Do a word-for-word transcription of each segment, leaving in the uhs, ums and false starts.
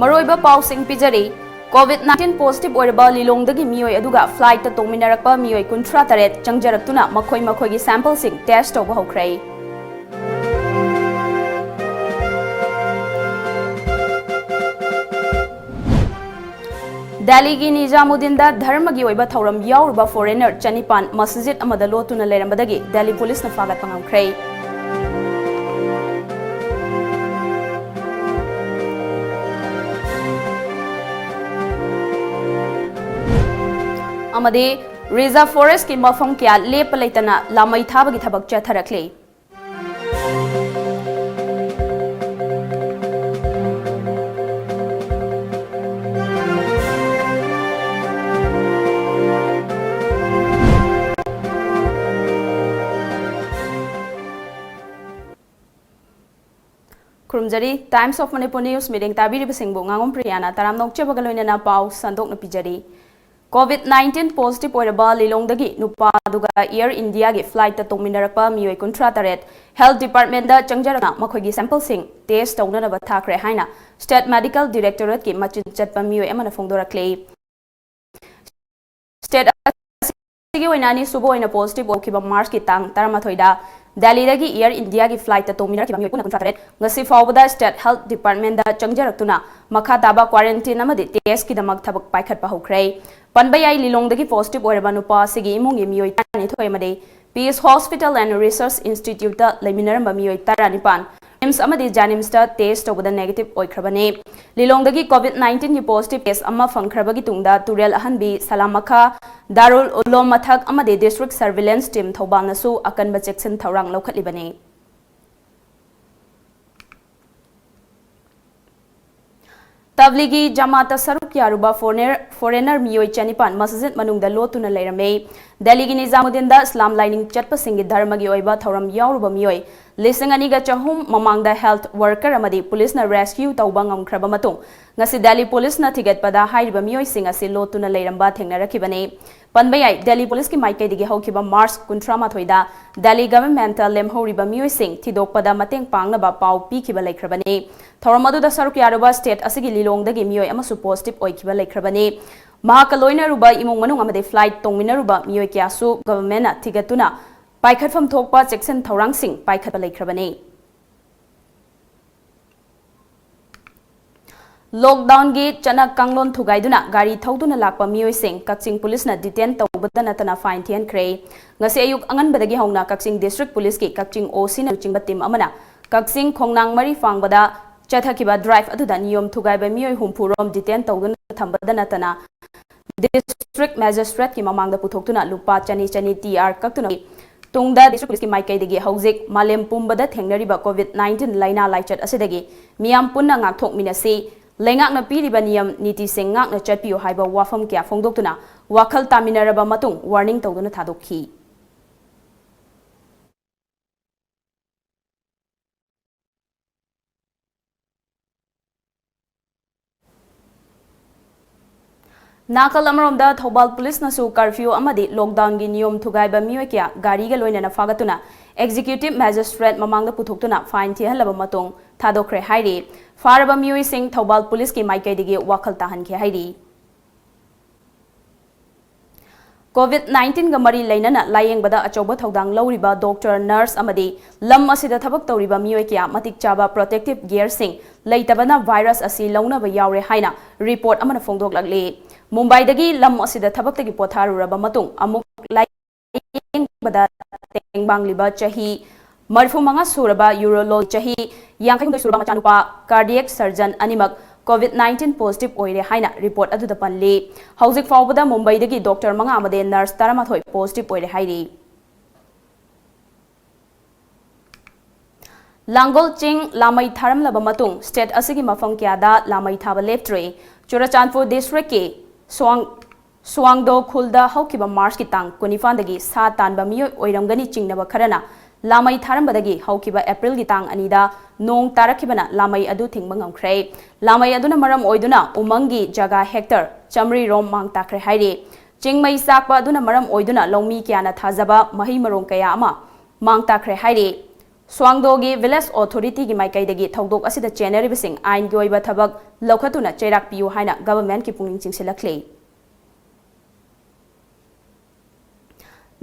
ꯃꯔꯨꯑꯣꯏꯕ ꯄꯥꯎꯁꯤꯡ ꯄꯤꯖꯔꯤ꯫ COVID nineteen positive ꯑꯣꯏꯔꯕ ꯂꯤꯂꯣꯡꯗꯒꯤ ꯃꯤꯑꯣꯏ ꯑꯗꯨꯒ ꯐ꯭ꯂꯥꯏꯠꯇ ꯇꯣꯡꯃꯤꯟꯅꯔꯛꯄ ꯃꯤꯑꯣꯏ ꯀꯨꯟꯊ꯭ꯔꯥ ꯇꯔꯦꯠ ꯆꯪꯖꯔꯛꯇꯨꯅ ꯃꯈꯣꯏ ꯃꯈꯣꯏꯒꯤ ꯁꯦꯝꯄꯜꯁꯤꯡ ꯇꯦꯁ ꯇꯧꯕ ꯍꯧꯈ꯭ꯔꯦ꯫ ꯗꯦꯜꯂꯤꯒꯤ ꯅꯤꯖꯥꯃꯨꯗꯤꯟꯗ ꯙꯔꯃꯒꯤ ꯑꯣꯏꯕ ꯊꯧꯔꯝ ꯌꯥꯎꯔꯨꯕ ꯐꯣꯔꯦꯅꯔ ꯆꯅꯤꯄꯥꯟ ꯃꯁꯖꯤꯗ ꯑꯃꯗ ꯂꯣꯠꯇꯨꯅ ꯂꯩꯔꯝꯕꯗꯒꯤ ꯗꯦꯜꯂꯤ ꯄꯨꯂꯤꯁꯅ ꯐꯥꯒꯠꯄ ꯉꯝꯈ꯭ꯔꯦ꯫ ꯑꯃꯗꯤ ꯔꯤꯖꯔꯚ ꯐꯣꯔꯦꯁ꯭ꯠꯀꯤ ꯃꯐꯝ ꯀꯌꯥ ꯂꯦꯞꯄ ꯂꯩꯇꯅ ꯂꯥꯃꯩ ꯊꯥꯕꯒꯤ ꯊꯕꯛ ꯆꯠꯊꯔꯛꯂꯤ꯫ ꯈꯨꯔꯨꯝꯖꯔꯤ꯫ Times of Manipur News ꯃꯤꯠꯌꯦꯡ ꯇꯥꯕꯤꯔꯤꯕꯁꯤꯡꯕꯨ ꯉꯥꯉꯣꯝ ꯄ꯭ꯔꯤꯌꯥꯅ ꯇꯔꯥꯝꯅ ꯑꯣꯛꯆꯕꯒ ꯂꯣꯏꯅꯅ ꯄꯥꯎ ꯁꯟꯗꯣꯛꯅ ꯄꯤꯖꯔꯤ꯫ ꯀꯣꯚꯤꯗ ꯅꯥꯏꯟꯇꯤꯟ ꯄꯣꯖꯤꯇꯤꯚ ꯑꯣꯏꯔꯕ ꯂꯤꯂꯣꯡꯗꯒꯤ ꯅꯨꯄꯥ ꯑꯗꯨꯒ ꯑꯦꯌꯔ ꯏꯟꯗꯤꯌꯥꯒꯤ ꯐ꯭ꯂꯥꯏꯠꯇ ꯇꯣꯡꯃꯤꯟꯅꯔꯛꯄ ꯃꯤꯑꯣꯏ ꯀꯨꯟꯊ꯭ꯔꯥ ꯇꯔꯦꯠ ꯍꯦꯜꯊ ꯗꯤꯄꯥꯔꯠꯃꯦꯟꯗ ꯆꯪꯖꯔꯒ ꯃꯈꯣꯏꯒꯤ ꯁꯦꯝꯄꯜꯁꯤꯡ ꯇꯦꯁ ꯇꯧꯅꯅꯕ ꯊꯥꯈ꯭ꯔꯦ ꯍꯥꯏꯅ ꯁ꯭ꯇꯦꯠ ꯃꯦꯗꯤꯀꯦꯜ ꯗꯤꯔꯦꯛꯇꯣꯔꯦꯠꯀꯤ ꯃꯆꯤꯟ ꯆꯠꯄ ꯃꯤꯑꯣꯏ ꯑꯃꯅ ꯐꯣꯡꯗꯣꯔꯛꯂꯤ꯫ ꯁ꯭ꯇꯦꯠ ꯑꯁꯤꯒꯤ ꯑꯣꯏꯅ ꯑꯅꯤꯁꯨꯕ ꯑꯣꯏꯅ ꯄꯣꯖꯤꯇꯤꯚ ꯑꯣꯏꯈꯤꯕ ꯃꯥꯔꯆꯀꯤ ꯇꯥꯡ ꯇꯔꯥꯃꯥꯊꯣꯏꯗ ꯗꯦꯜꯂꯤꯗꯒꯤ ꯑꯦꯌꯔ ꯏꯟꯗꯤꯌꯥꯒꯤ ꯐ꯭ꯂꯥꯏꯠꯇ ꯇꯣꯡꯃꯤꯟꯅꯔꯛꯈꯤꯕ ꯃꯤꯑꯣꯏ ꯄꯨꯟꯅ ꯀꯨꯟꯊ꯭ꯔꯥ ꯇꯔꯦꯠ ꯉꯁꯤ ꯐꯥꯎꯕꯗ ꯁ꯭ꯇꯦꯠ ꯍꯦꯜꯊ ꯗꯤꯄꯥꯔꯠꯃꯦꯟꯗ ꯆꯪꯖꯔꯛꯇꯨꯅ ꯃꯈꯥ ꯇꯥꯕ ꯀ꯭ꯋꯥꯔꯦꯟꯇꯤꯟ ꯑꯃꯗꯤ ꯇꯦꯁꯀꯤꯗꯃꯛ ꯊꯕꯛ ꯄꯥꯏꯈꯠꯄ ꯍꯧꯈ꯭ꯔꯦ꯫ ꯄꯟꯕ ꯌꯥꯏ, ꯂꯤꯂꯣꯡꯗꯒꯤ ꯄꯣꯖꯤꯇꯤꯚ ꯑꯣꯏꯔꯕ ꯅꯨꯄꯥ ꯑꯁꯤꯒꯤ ꯏꯃꯨꯡꯒꯤ ꯃꯤꯑꯣꯏ ꯇꯔꯥꯅꯤꯊꯣꯏ ꯑꯃꯗꯤ Peace Hospital and Research Instituteꯇ ꯂꯩꯃꯤꯟꯅꯔꯝꯕ ꯃꯤꯑꯣꯏ ꯇꯔꯥꯅꯤꯄꯥꯟ ꯔꯤꯝꯁ ꯑꯃꯗꯤ ꯖꯦꯅꯤꯝꯁꯇ ꯇꯦꯁ ꯇꯧꯕꯗ ꯅꯦꯒꯦꯇꯤꯚ ꯑꯣꯏꯈ꯭ꯔꯕꯅꯤ꯫ ꯂꯤꯂꯣꯡꯗꯒꯤ ꯀꯣꯚꯤꯗ ꯅꯥꯏꯟꯇꯤꯟꯒꯤ ꯄꯣꯖꯤꯇꯤꯚ ꯀꯦꯁ ꯑꯃ ꯐꯪꯈ꯭ꯔꯕꯒꯤ ꯇꯨꯡꯗ ꯇꯨꯔꯦꯜ ꯑꯍꯟꯕꯤ, ꯁꯂꯥꯝ ꯃꯈꯥ, ꯗꯥꯔꯨꯜ ꯎꯂꯣꯝ ꯃꯊꯛ ꯑꯃꯗꯤ ꯗꯤꯁꯇ꯭ꯔꯤꯛ ꯁꯔꯚꯤꯂꯦꯟꯁ ꯇꯤꯝ ꯊꯧꯕꯥꯜꯅꯁꯨ ꯑꯀꯟꯕ ꯆꯦꯛꯁꯤꯟ ꯊꯧꯔꯥꯡ ꯂꯧꯈꯠꯂꯤꯕꯅꯤ꯫ ꯇꯕ꯭ꯂꯤꯒꯤ ꯖꯃꯥꯠꯇ ꯁꯔꯨꯛ ꯌꯥꯔꯨꯕ ꯐꯣꯔꯦꯅꯔ, ꯐꯣꯔꯦꯅꯔ ꯃꯤꯑꯣꯏ ꯆꯅꯤꯄꯥꯟ ꯃꯁꯖꯤꯗ ꯃꯅꯨꯡꯗ ꯂꯣꯠꯇꯨꯅ ꯂꯩꯔꯝꯃꯦ꯫ ꯗꯦꯜꯂꯤꯒꯤ ꯅꯤꯖꯥꯃꯨꯗꯗꯤꯟꯗ ꯏꯁꯂꯥꯝ ꯂꯥꯏꯅꯤꯡ ꯆꯠꯄꯁꯤꯡꯒꯤ ꯙꯔꯃꯒꯤ ꯑꯣꯏꯕ ꯊꯧꯔꯝ ꯌꯥꯎꯔꯨꯕ ꯃꯤꯑꯣꯏ ꯂꯤꯁꯤꯡ ꯑꯅꯤꯒ ꯆꯍꯨꯝ ꯃꯃꯥꯡꯗ health worker ꯑꯃꯗꯤ ꯄꯨꯂꯤꯁꯅ rescue ꯇꯧꯕ ꯉꯝꯈ꯭ꯔꯕ ꯃꯇꯨꯡ, ꯉꯁꯤ ꯗꯦꯜꯂꯤ ꯄꯨꯂꯤꯁꯅ ꯊꯤꯒꯠꯄꯗ ꯍꯥꯏꯔꯤꯕ ꯃꯤꯑꯣꯏꯁꯤꯡ ꯑꯁꯤ ꯂꯣꯠꯇꯨꯅ ꯂꯩꯔꯝꯕ ꯊꯦꯡꯅꯔꯛꯈꯤꯕꯅꯤ꯫ ꯄꯟꯕ ꯌꯥꯏ, ꯗꯦꯜꯂꯤ ꯄꯨꯂꯤꯁꯀꯤ ꯃꯥꯏꯀꯩꯗꯒꯤ ꯍꯧꯈꯤꯕ ꯃꯥꯔꯆ ꯀꯨꯟꯊ꯭ꯔꯥ ꯃꯥꯊꯣꯏꯗ ꯗꯦꯜꯂꯤ government ꯇ ꯂꯦꯝꯍꯧꯔꯤꯕ ꯃꯤꯑꯣꯏꯁꯤꯡ ꯊꯤꯗꯣꯛꯄꯗ ꯃꯇꯦꯡ ꯄꯥꯡꯅꯕ ꯄꯥꯎ ꯄꯤꯈꯤꯕ ꯂꯩꯈ꯭ꯔꯕꯅꯤ꯫ ꯊꯧꯔꯝ ꯑꯗꯨꯗ ꯁꯔꯨꯛ ꯌꯥꯔꯨꯕ state ꯑꯁꯤꯒꯤ ꯂꯤꯂꯣꯡꯗꯒꯤ ꯃꯤꯑꯣꯏ ꯑꯃꯁꯨ positive ꯑꯣꯏꯈꯤꯕ ꯂꯩꯈ꯭ꯔꯕꯅꯤ꯫ ꯃꯍꯥꯛꯀ ꯂꯣꯏꯅꯔꯨꯕ ꯏꯃꯨꯡ ꯃꯅꯨꯡ ꯑꯃꯗꯤ flight ꯇꯣꯡꯃꯤꯟꯅꯔꯨꯕ ꯃꯤꯑꯣꯏ ꯀꯌꯥꯁꯨ government ꯅ ꯊꯤꯒꯠꯇꯨꯅ ꯄꯥꯏꯈꯠꯐꯝ ꯊꯣꯛꯄ ꯆꯦꯛꯁꯤꯟ ꯊꯧꯔꯥꯡꯁꯤꯡ ꯄꯥꯏꯈꯠꯄ ꯂꯩꯈ꯭ꯔꯕꯅꯤ꯫ Lockdown ꯒꯤ ꯆꯠꯅ ꯀꯥꯡꯂꯣꯟ ꯊꯨꯒꯥꯏꯗꯨꯅ ꯒꯥꯔꯤ ꯊꯧꯗꯨꯅ ꯂꯥꯛꯄ ꯃꯤꯑꯣꯏꯁꯤꯡ ꯀꯛꯆꯤꯡ ꯄꯨꯂꯤꯁꯅ detain ꯇꯧꯕꯗ ꯅꯠꯇꯅ fine ꯊꯤꯍꯟꯈ꯭ꯔꯦ꯫ ꯉꯁꯤ ꯑꯌꯨꯛ ꯑꯉꯟꯕꯗꯒꯤ ꯍꯧꯅ ꯀꯛꯆꯤꯡ district ꯄꯨꯂꯤꯁꯀꯤ ꯀꯛꯆꯤꯡ OC ꯅ ꯂꯨꯆꯤꯡꯕ team ꯑꯃꯅ ꯀꯛꯆꯤꯡ ꯈꯣꯡꯅꯥꯡ ꯃꯔꯤ ꯐꯥꯡꯕꯗ ꯆꯠꯊꯈꯤꯕ drive ꯑꯗꯨꯗ ꯅꯤꯌꯣꯝ ꯊꯨꯒꯥꯏꯕ ꯃꯤꯑꯣꯏ ꯍꯨꯝꯐꯨ ꯔꯣꯝ detain ꯇꯧꯗꯨꯅ ꯊꯝꯕꯗ ꯅꯠꯇꯅ district magistrate ꯀꯤ ꯃꯃꯥꯡꯗ ꯄꯨꯊꯣꯛꯇꯨꯅ ꯂꯨꯄꯥ ꯆꯅꯤ ꯆꯅꯤ TR ꯀꯛꯇꯨꯅ ꯇꯨꯡꯗ district ꯄꯨꯂꯤꯁꯀꯤ ꯃꯥꯏꯀꯩꯗꯒꯤ ꯍꯧꯖꯤꯛ ꯃꯥꯂꯦꯝ ꯄꯨꯝꯕꯗ ꯊꯦꯡꯅꯔꯤꯕ COVID nineteen ꯂꯥꯏꯅꯥ ꯂꯥꯏꯆꯠ ꯑꯁꯤꯗꯒꯤ ꯃꯤꯌꯥꯝ ꯄꯨꯟꯅ ꯉꯥꯛꯊꯣꯛꯃꯤꯟꯅꯁꯤ, ꯂꯩꯉꯥꯛꯅ ꯄꯤꯔꯤꯕ ꯅꯤꯌꯝ ꯅꯤꯇꯤꯁꯤꯡ ꯉꯥꯛꯅ ꯆꯠꯄꯤꯌꯨ ꯍꯥꯏꯕ ꯋꯥꯐꯝ ꯀꯌꯥ ꯐꯣꯡꯗꯣꯛꯇꯨꯅ ꯋꯥꯈꯜ ꯇꯥꯃꯤꯟꯅꯔꯕ ꯃꯇꯨꯡ warning ꯇꯧꯗꯨꯅ ꯊꯥꯗꯣꯛꯈꯤ꯫ ꯅꯥꯀꯜ ꯑꯃꯔꯣꯝꯗ ꯊꯧꯕꯥꯜ ꯄꯨꯂꯤꯁꯅꯁꯨ curfew ꯑꯃꯗꯤ lockdown ꯒꯤ ꯅꯤꯌꯣꯝ ꯊꯨꯒꯥꯏꯕ ꯃꯤꯑꯣꯏ ꯀꯌꯥ ꯒꯥꯔꯤꯒ ꯂꯣꯏꯅꯅ ꯐꯥꯒꯠꯇꯨꯅ executive magistrate ꯃꯃꯥꯡꯗ ꯄꯨꯊꯣꯛꯇꯨꯅ fine ꯊꯤꯍꯜꯂꯕ ꯃꯇꯨꯡ ꯊꯥꯗꯣꯛꯈ꯭ꯔꯦ ꯍꯥꯏꯔꯤ꯫ ꯐꯥꯔꯕ ꯃꯤꯑꯣꯏꯁꯤꯡ ꯊꯧꯕꯥꯜ ꯄꯨꯂꯤꯁꯀꯤ ꯃꯥꯏꯀꯩꯗꯒꯤ ꯋꯥꯈꯜ ꯇꯥꯍꯟꯈꯤ ꯍꯥꯏꯔꯤ꯫ COVID nineteen ꯒ ꯃꯔꯤ ꯂꯩꯅꯅ ꯂꯥꯌꯦꯡꯕꯗ ꯑꯆꯧꯕ ꯊꯧꯗꯥꯡ ꯂꯧꯔꯤꯕ doctor, nurse ꯑꯃꯗꯤ ꯂꯝ ꯑꯁꯤꯗ ꯊꯕꯛ ꯇꯧꯔꯤꯕ ꯃꯤꯑꯣꯏ ꯀꯌꯥ ꯃꯇꯤꯛ ꯆꯥꯕ protective gear ꯁꯤꯡ ꯂꯩꯇꯕꯅ virus ꯑꯁꯤ ꯂꯧꯅꯕ ꯌꯥꯎꯔꯦ ꯍꯥꯏꯅ report ꯑꯃꯅ ꯐꯣꯡꯗꯣꯛꯂꯛꯂꯤ꯫ ꯃꯨꯝꯕꯥꯏꯗꯒꯤ ꯂꯝ ꯑꯁꯤꯗ ꯊꯕꯛꯇꯒꯤ ꯄꯣꯊꯥꯔꯨꯔꯕ ꯃꯇꯨꯡ ꯑꯃꯨꯛ ꯂꯥꯌꯦꯡꯕꯗ ꯇꯦꯡꯕꯥꯡꯂꯤꯕ ꯆꯍꯤ ꯃꯔꯤꯐꯨ ꯃꯉꯥ ꯁꯨꯔꯕ urologist, ꯆꯍꯤ ꯌꯥꯡꯈꯩ ꯍꯨꯝꯗꯣꯏ ꯁꯨꯔꯕ ꯃꯆꯥꯅꯨꯄꯥ cardiac surgeon ꯑꯅꯤꯃꯛ COVID nineteen positive ꯑꯣꯏꯔꯦ ꯍꯥꯏꯅ report ꯑꯗꯨꯗ ꯄꯜꯂꯤ꯫ ꯍꯧꯖꯤꯛ ꯐꯥꯎꯕꯗ ꯃꯨꯝꯕꯩꯗꯒꯤ doctor ꯃꯉꯥ ꯑꯃꯗꯤ nurse ꯇꯔꯥꯃꯥꯊꯣꯏ positive ꯑꯣꯏꯔꯦ ꯍꯥꯏꯔꯤ꯫ ꯂꯥꯡꯒꯣꯜ ꯆꯤꯡ ꯂꯥꯃꯩ ꯊꯥꯔꯝꯂꯕ ꯃꯇꯨꯡ state ꯑꯁꯤꯒꯤ ꯃꯐꯝ ꯀꯌꯥꯗ ꯂꯥꯃꯩ ꯊꯥꯕ ꯂꯦꯞꯇ꯭ꯔꯤ꯫ ꯆꯨꯔꯆꯥꯟꯄꯨꯔ district ꯀꯤ ꯁꯣꯡ ꯁ꯭ꯋꯥꯡꯗꯣ ꯈꯨꯜꯗ ꯍꯧꯈꯤꯕ ꯃꯥꯔꯆꯀꯤ ꯇꯥꯡ ꯀꯨꯟꯅꯤꯄꯥꯟꯗꯒꯤ ꯁꯥ ꯇꯥꯟꯕ ꯃꯤꯑꯣꯏ ꯑꯣꯏꯔꯝꯒꯅꯤ ꯆꯤꯡꯅꯕ ꯈꯔꯅ ꯂꯥꯃꯩ ꯊꯥꯔꯝꯕꯗꯒꯤ ꯍꯧꯈꯤꯕ ꯑꯦꯄ꯭ꯔꯤꯜꯒꯤ ꯇꯥꯡ ꯑꯅꯤꯗ ꯅꯣꯡ ꯇꯥꯔꯛꯈꯤꯕꯅ ꯂꯥꯃꯩ ꯑꯗꯨ ꯊꯤꯡꯕ ꯉꯝꯈ꯭ꯔꯦ꯫ ꯂꯥꯃꯩ ꯑꯗꯨꯅ ꯃꯔꯝ ꯑꯣꯏꯗꯨꯅ ꯎꯃꯪꯒꯤ ꯖꯒꯥ ꯍꯦꯛꯇꯔ ꯆꯥꯃꯔꯤ ꯔꯣꯝ ꯃꯥꯡ ꯇꯥꯛꯈ꯭ꯔꯦ ꯍꯥꯏꯔꯤ꯫ ꯆꯤꯡꯃꯩ ꯆꯥꯛꯄ ꯑꯗꯨꯅ ꯃꯔꯝ ꯑꯣꯏꯗꯨꯅ ꯂꯧꯃꯤ ꯀꯌꯥꯅ ꯊꯥꯖꯕ ꯃꯍꯩ ꯃꯔꯣꯡ ꯀꯌꯥ ꯑꯃ ꯃꯥꯡ ꯇꯥꯛꯈ꯭ꯔꯦ ꯍꯥꯏꯔꯤ꯫ ꯁ꯭ꯋꯥꯡꯗꯣꯒꯤ ꯚꯤꯂꯦꯖ ꯑꯣꯊꯣꯔꯤꯇꯤꯒꯤ ꯃꯥꯏꯀꯩꯗꯒꯤ ꯊꯧꯗꯣꯛ ꯑꯁꯤꯗ ꯆꯦꯟꯅꯔꯤꯕꯁꯤꯡ ꯑꯥꯏꯟꯒꯤ ꯑꯣꯏꯕ ꯊꯕꯛ ꯂꯧꯈꯠꯇꯨꯅ ꯆꯩꯔꯥꯛ ꯄꯤꯌꯨ ꯍꯥꯏꯅ ꯒꯚꯔꯟꯃꯦꯟꯠꯀꯤ ꯄꯨꯛꯅꯤꯡ ꯆꯤꯡꯁꯤꯜꯂꯛꯂꯤ꯫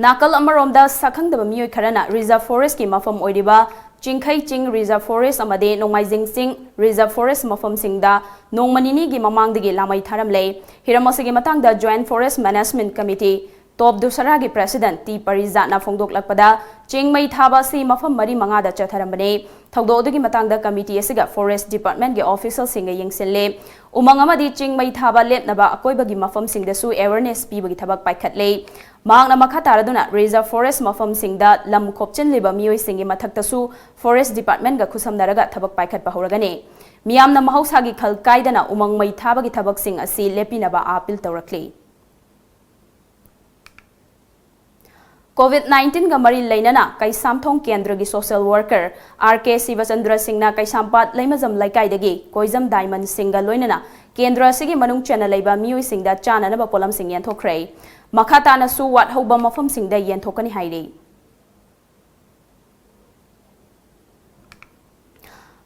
ꯅꯥꯀꯜ ꯑꯃꯔꯣꯝꯗ, ꯁꯛꯈꯪꯗꯕ ꯃꯤꯑꯣꯏ ꯈꯔꯅ ꯔꯤꯖꯔꯚ ꯐꯣꯔꯦꯁ꯭ꯠꯀꯤ ꯃꯐꯝ ꯑꯣꯏꯔꯤꯕ ꯆꯤꯡꯈꯩ ꯆꯤꯡ ꯔꯤꯖꯔꯚ ꯐꯣꯔꯦꯁ꯭ꯠ ꯑꯃꯗꯤ ꯅꯣꯡꯃꯥꯏꯖꯤꯡ ꯆꯤꯡ ꯔꯤꯖꯔꯚ ꯐꯣꯔꯦꯁ꯭ꯠ ꯃꯐꯝꯁꯤꯡꯗ ꯅꯣꯡꯃ ꯅꯤꯅꯤꯒꯤ ꯃꯃꯥꯡꯗꯒꯤ ꯂꯥꯃꯩ ꯊꯥꯔꯝꯂꯦ꯫ ꯍꯤꯔꯝ ꯑꯁꯤꯒꯤ ꯃꯇꯥꯡꯗ ꯖꯣꯏꯟꯠ ꯐꯣꯔꯦꯁ꯭ꯠ ꯃꯦꯅꯦꯖꯃꯦꯟꯠ ꯀꯃꯤꯇꯤ, ꯇꯣꯞ ꯗꯨꯁꯔꯥꯒꯤ ꯄ꯭ꯔꯦꯁꯤꯗꯦꯟꯠ ꯇꯤ ꯄꯔꯤꯖꯥꯠꯅ ꯐꯣꯡꯗꯣꯛꯂꯛꯄꯗ, ꯆꯤꯡ ꯃꯩ ꯊꯥꯕ ꯑꯁꯤ ꯃꯐꯝ ꯃꯔꯤ ꯃꯉꯥꯗ ꯆꯠꯊꯔꯝꯕꯅꯤ꯫ ꯊꯧꯗꯣꯛ ꯑꯗꯨꯒꯤ ꯃꯇꯥꯡꯗ ꯀꯃꯤꯇꯤ ꯑꯁꯤꯒ ꯐꯣꯔꯦꯁ꯭ꯠ ꯗꯤꯄꯥꯔꯠꯃꯦꯟꯠꯀꯤ ꯑꯣꯐꯤꯁꯤꯌꯦꯜꯁꯤꯡꯒ ꯌꯦꯡꯁꯤꯜꯂꯦ꯫ ꯎꯃꯪ ꯑꯃꯗꯤ ꯆꯤꯡ ꯃꯩ ꯊꯥꯕ ꯂꯦꯞꯅꯕ ꯑꯀꯣꯏꯕꯒꯤ ꯃꯐꯝꯁꯤꯡꯗꯁꯨ ꯑꯦꯋꯦꯔꯅꯦꯁ ꯄꯤꯕꯒꯤ ꯊꯕꯛ ꯄꯥꯏꯈꯠꯂꯦ꯫ ꯃꯍꯥꯛꯅ ꯃꯈꯥ ꯇꯥꯔꯗꯨꯅ, ꯔꯤꯖꯔꯚ ꯐꯣꯔꯦꯁ꯭ꯠ ꯃꯐꯝꯁꯤꯡꯗ ꯂꯝ ꯈꯣꯞꯆꯤꯜꯂꯤꯕ ꯃꯤꯑꯣꯏꯁꯤꯡꯒꯤ ꯃꯊꯛꯇꯁꯨ ꯐꯣꯔꯦꯁ꯭ꯠ ꯗꯤꯄꯥꯔꯠꯃꯦꯟꯠꯒ ꯈꯨꯠꯁꯝꯅꯔꯒ ꯊꯕꯛ ꯄꯥꯏꯈꯠꯄ ꯍꯧꯔꯒꯅꯤ꯫ ꯃꯤꯌꯥꯝꯅ ꯃꯍꯧꯁꯥꯒꯤ ꯈꯜ ꯀꯥꯏꯗꯅ ꯎꯃꯪ ꯃꯩ ꯊꯥꯕꯒꯤ ꯊꯕꯛꯁꯤꯡ ꯑꯁꯤ ꯂꯦꯞꯄꯤꯅꯕ ꯑꯥꯄꯤꯜ ꯇꯧꯔꯛꯂꯤ꯫ ꯀꯣꯚꯤꯗ ꯅꯥꯏꯟꯇꯤꯟꯒ ꯃꯔꯤ ꯂꯩꯅꯅ ꯀꯩꯁꯥꯝꯊꯣꯡ ꯀꯦꯟꯗ꯭ꯔꯒꯤ ꯁꯣꯁꯤꯌꯦꯜ ꯋꯥꯔꯀꯔ ꯑꯥꯔ ꯀꯦ ꯁꯤꯕꯆꯟꯗ꯭ꯔ ꯁꯤꯡꯅ ꯀꯩꯁꯥꯝꯄꯥꯠ ꯂꯩꯃꯖꯝ ꯂꯩꯀꯥꯏꯗꯒꯤ ꯀꯣꯏꯖꯝ ꯗꯥꯏꯃꯟ ꯁꯤꯡꯒ ꯂꯣꯏꯅꯅ ꯀꯦꯟꯗ꯭ꯔ ꯑꯁꯤꯒꯤ ꯃꯅꯨꯡ ꯆꯟꯅ ꯂꯩꯕ ꯃꯤꯑꯣꯏꯁꯤꯡꯗ ꯆꯥꯅꯅꯕ ꯄꯣꯠꯂꯝꯁꯤꯡ ꯌꯦꯟꯊꯣꯛꯈ꯭ꯔꯦ꯫ ꯃꯈꯥ ꯇꯥꯅꯁꯨ ꯋꯥꯠꯍꯧꯕ ꯃꯐꯝꯁꯤꯡꯗ ꯌꯦꯟꯊꯣꯛꯀꯅꯤ ꯍꯥꯏꯔꯤ꯫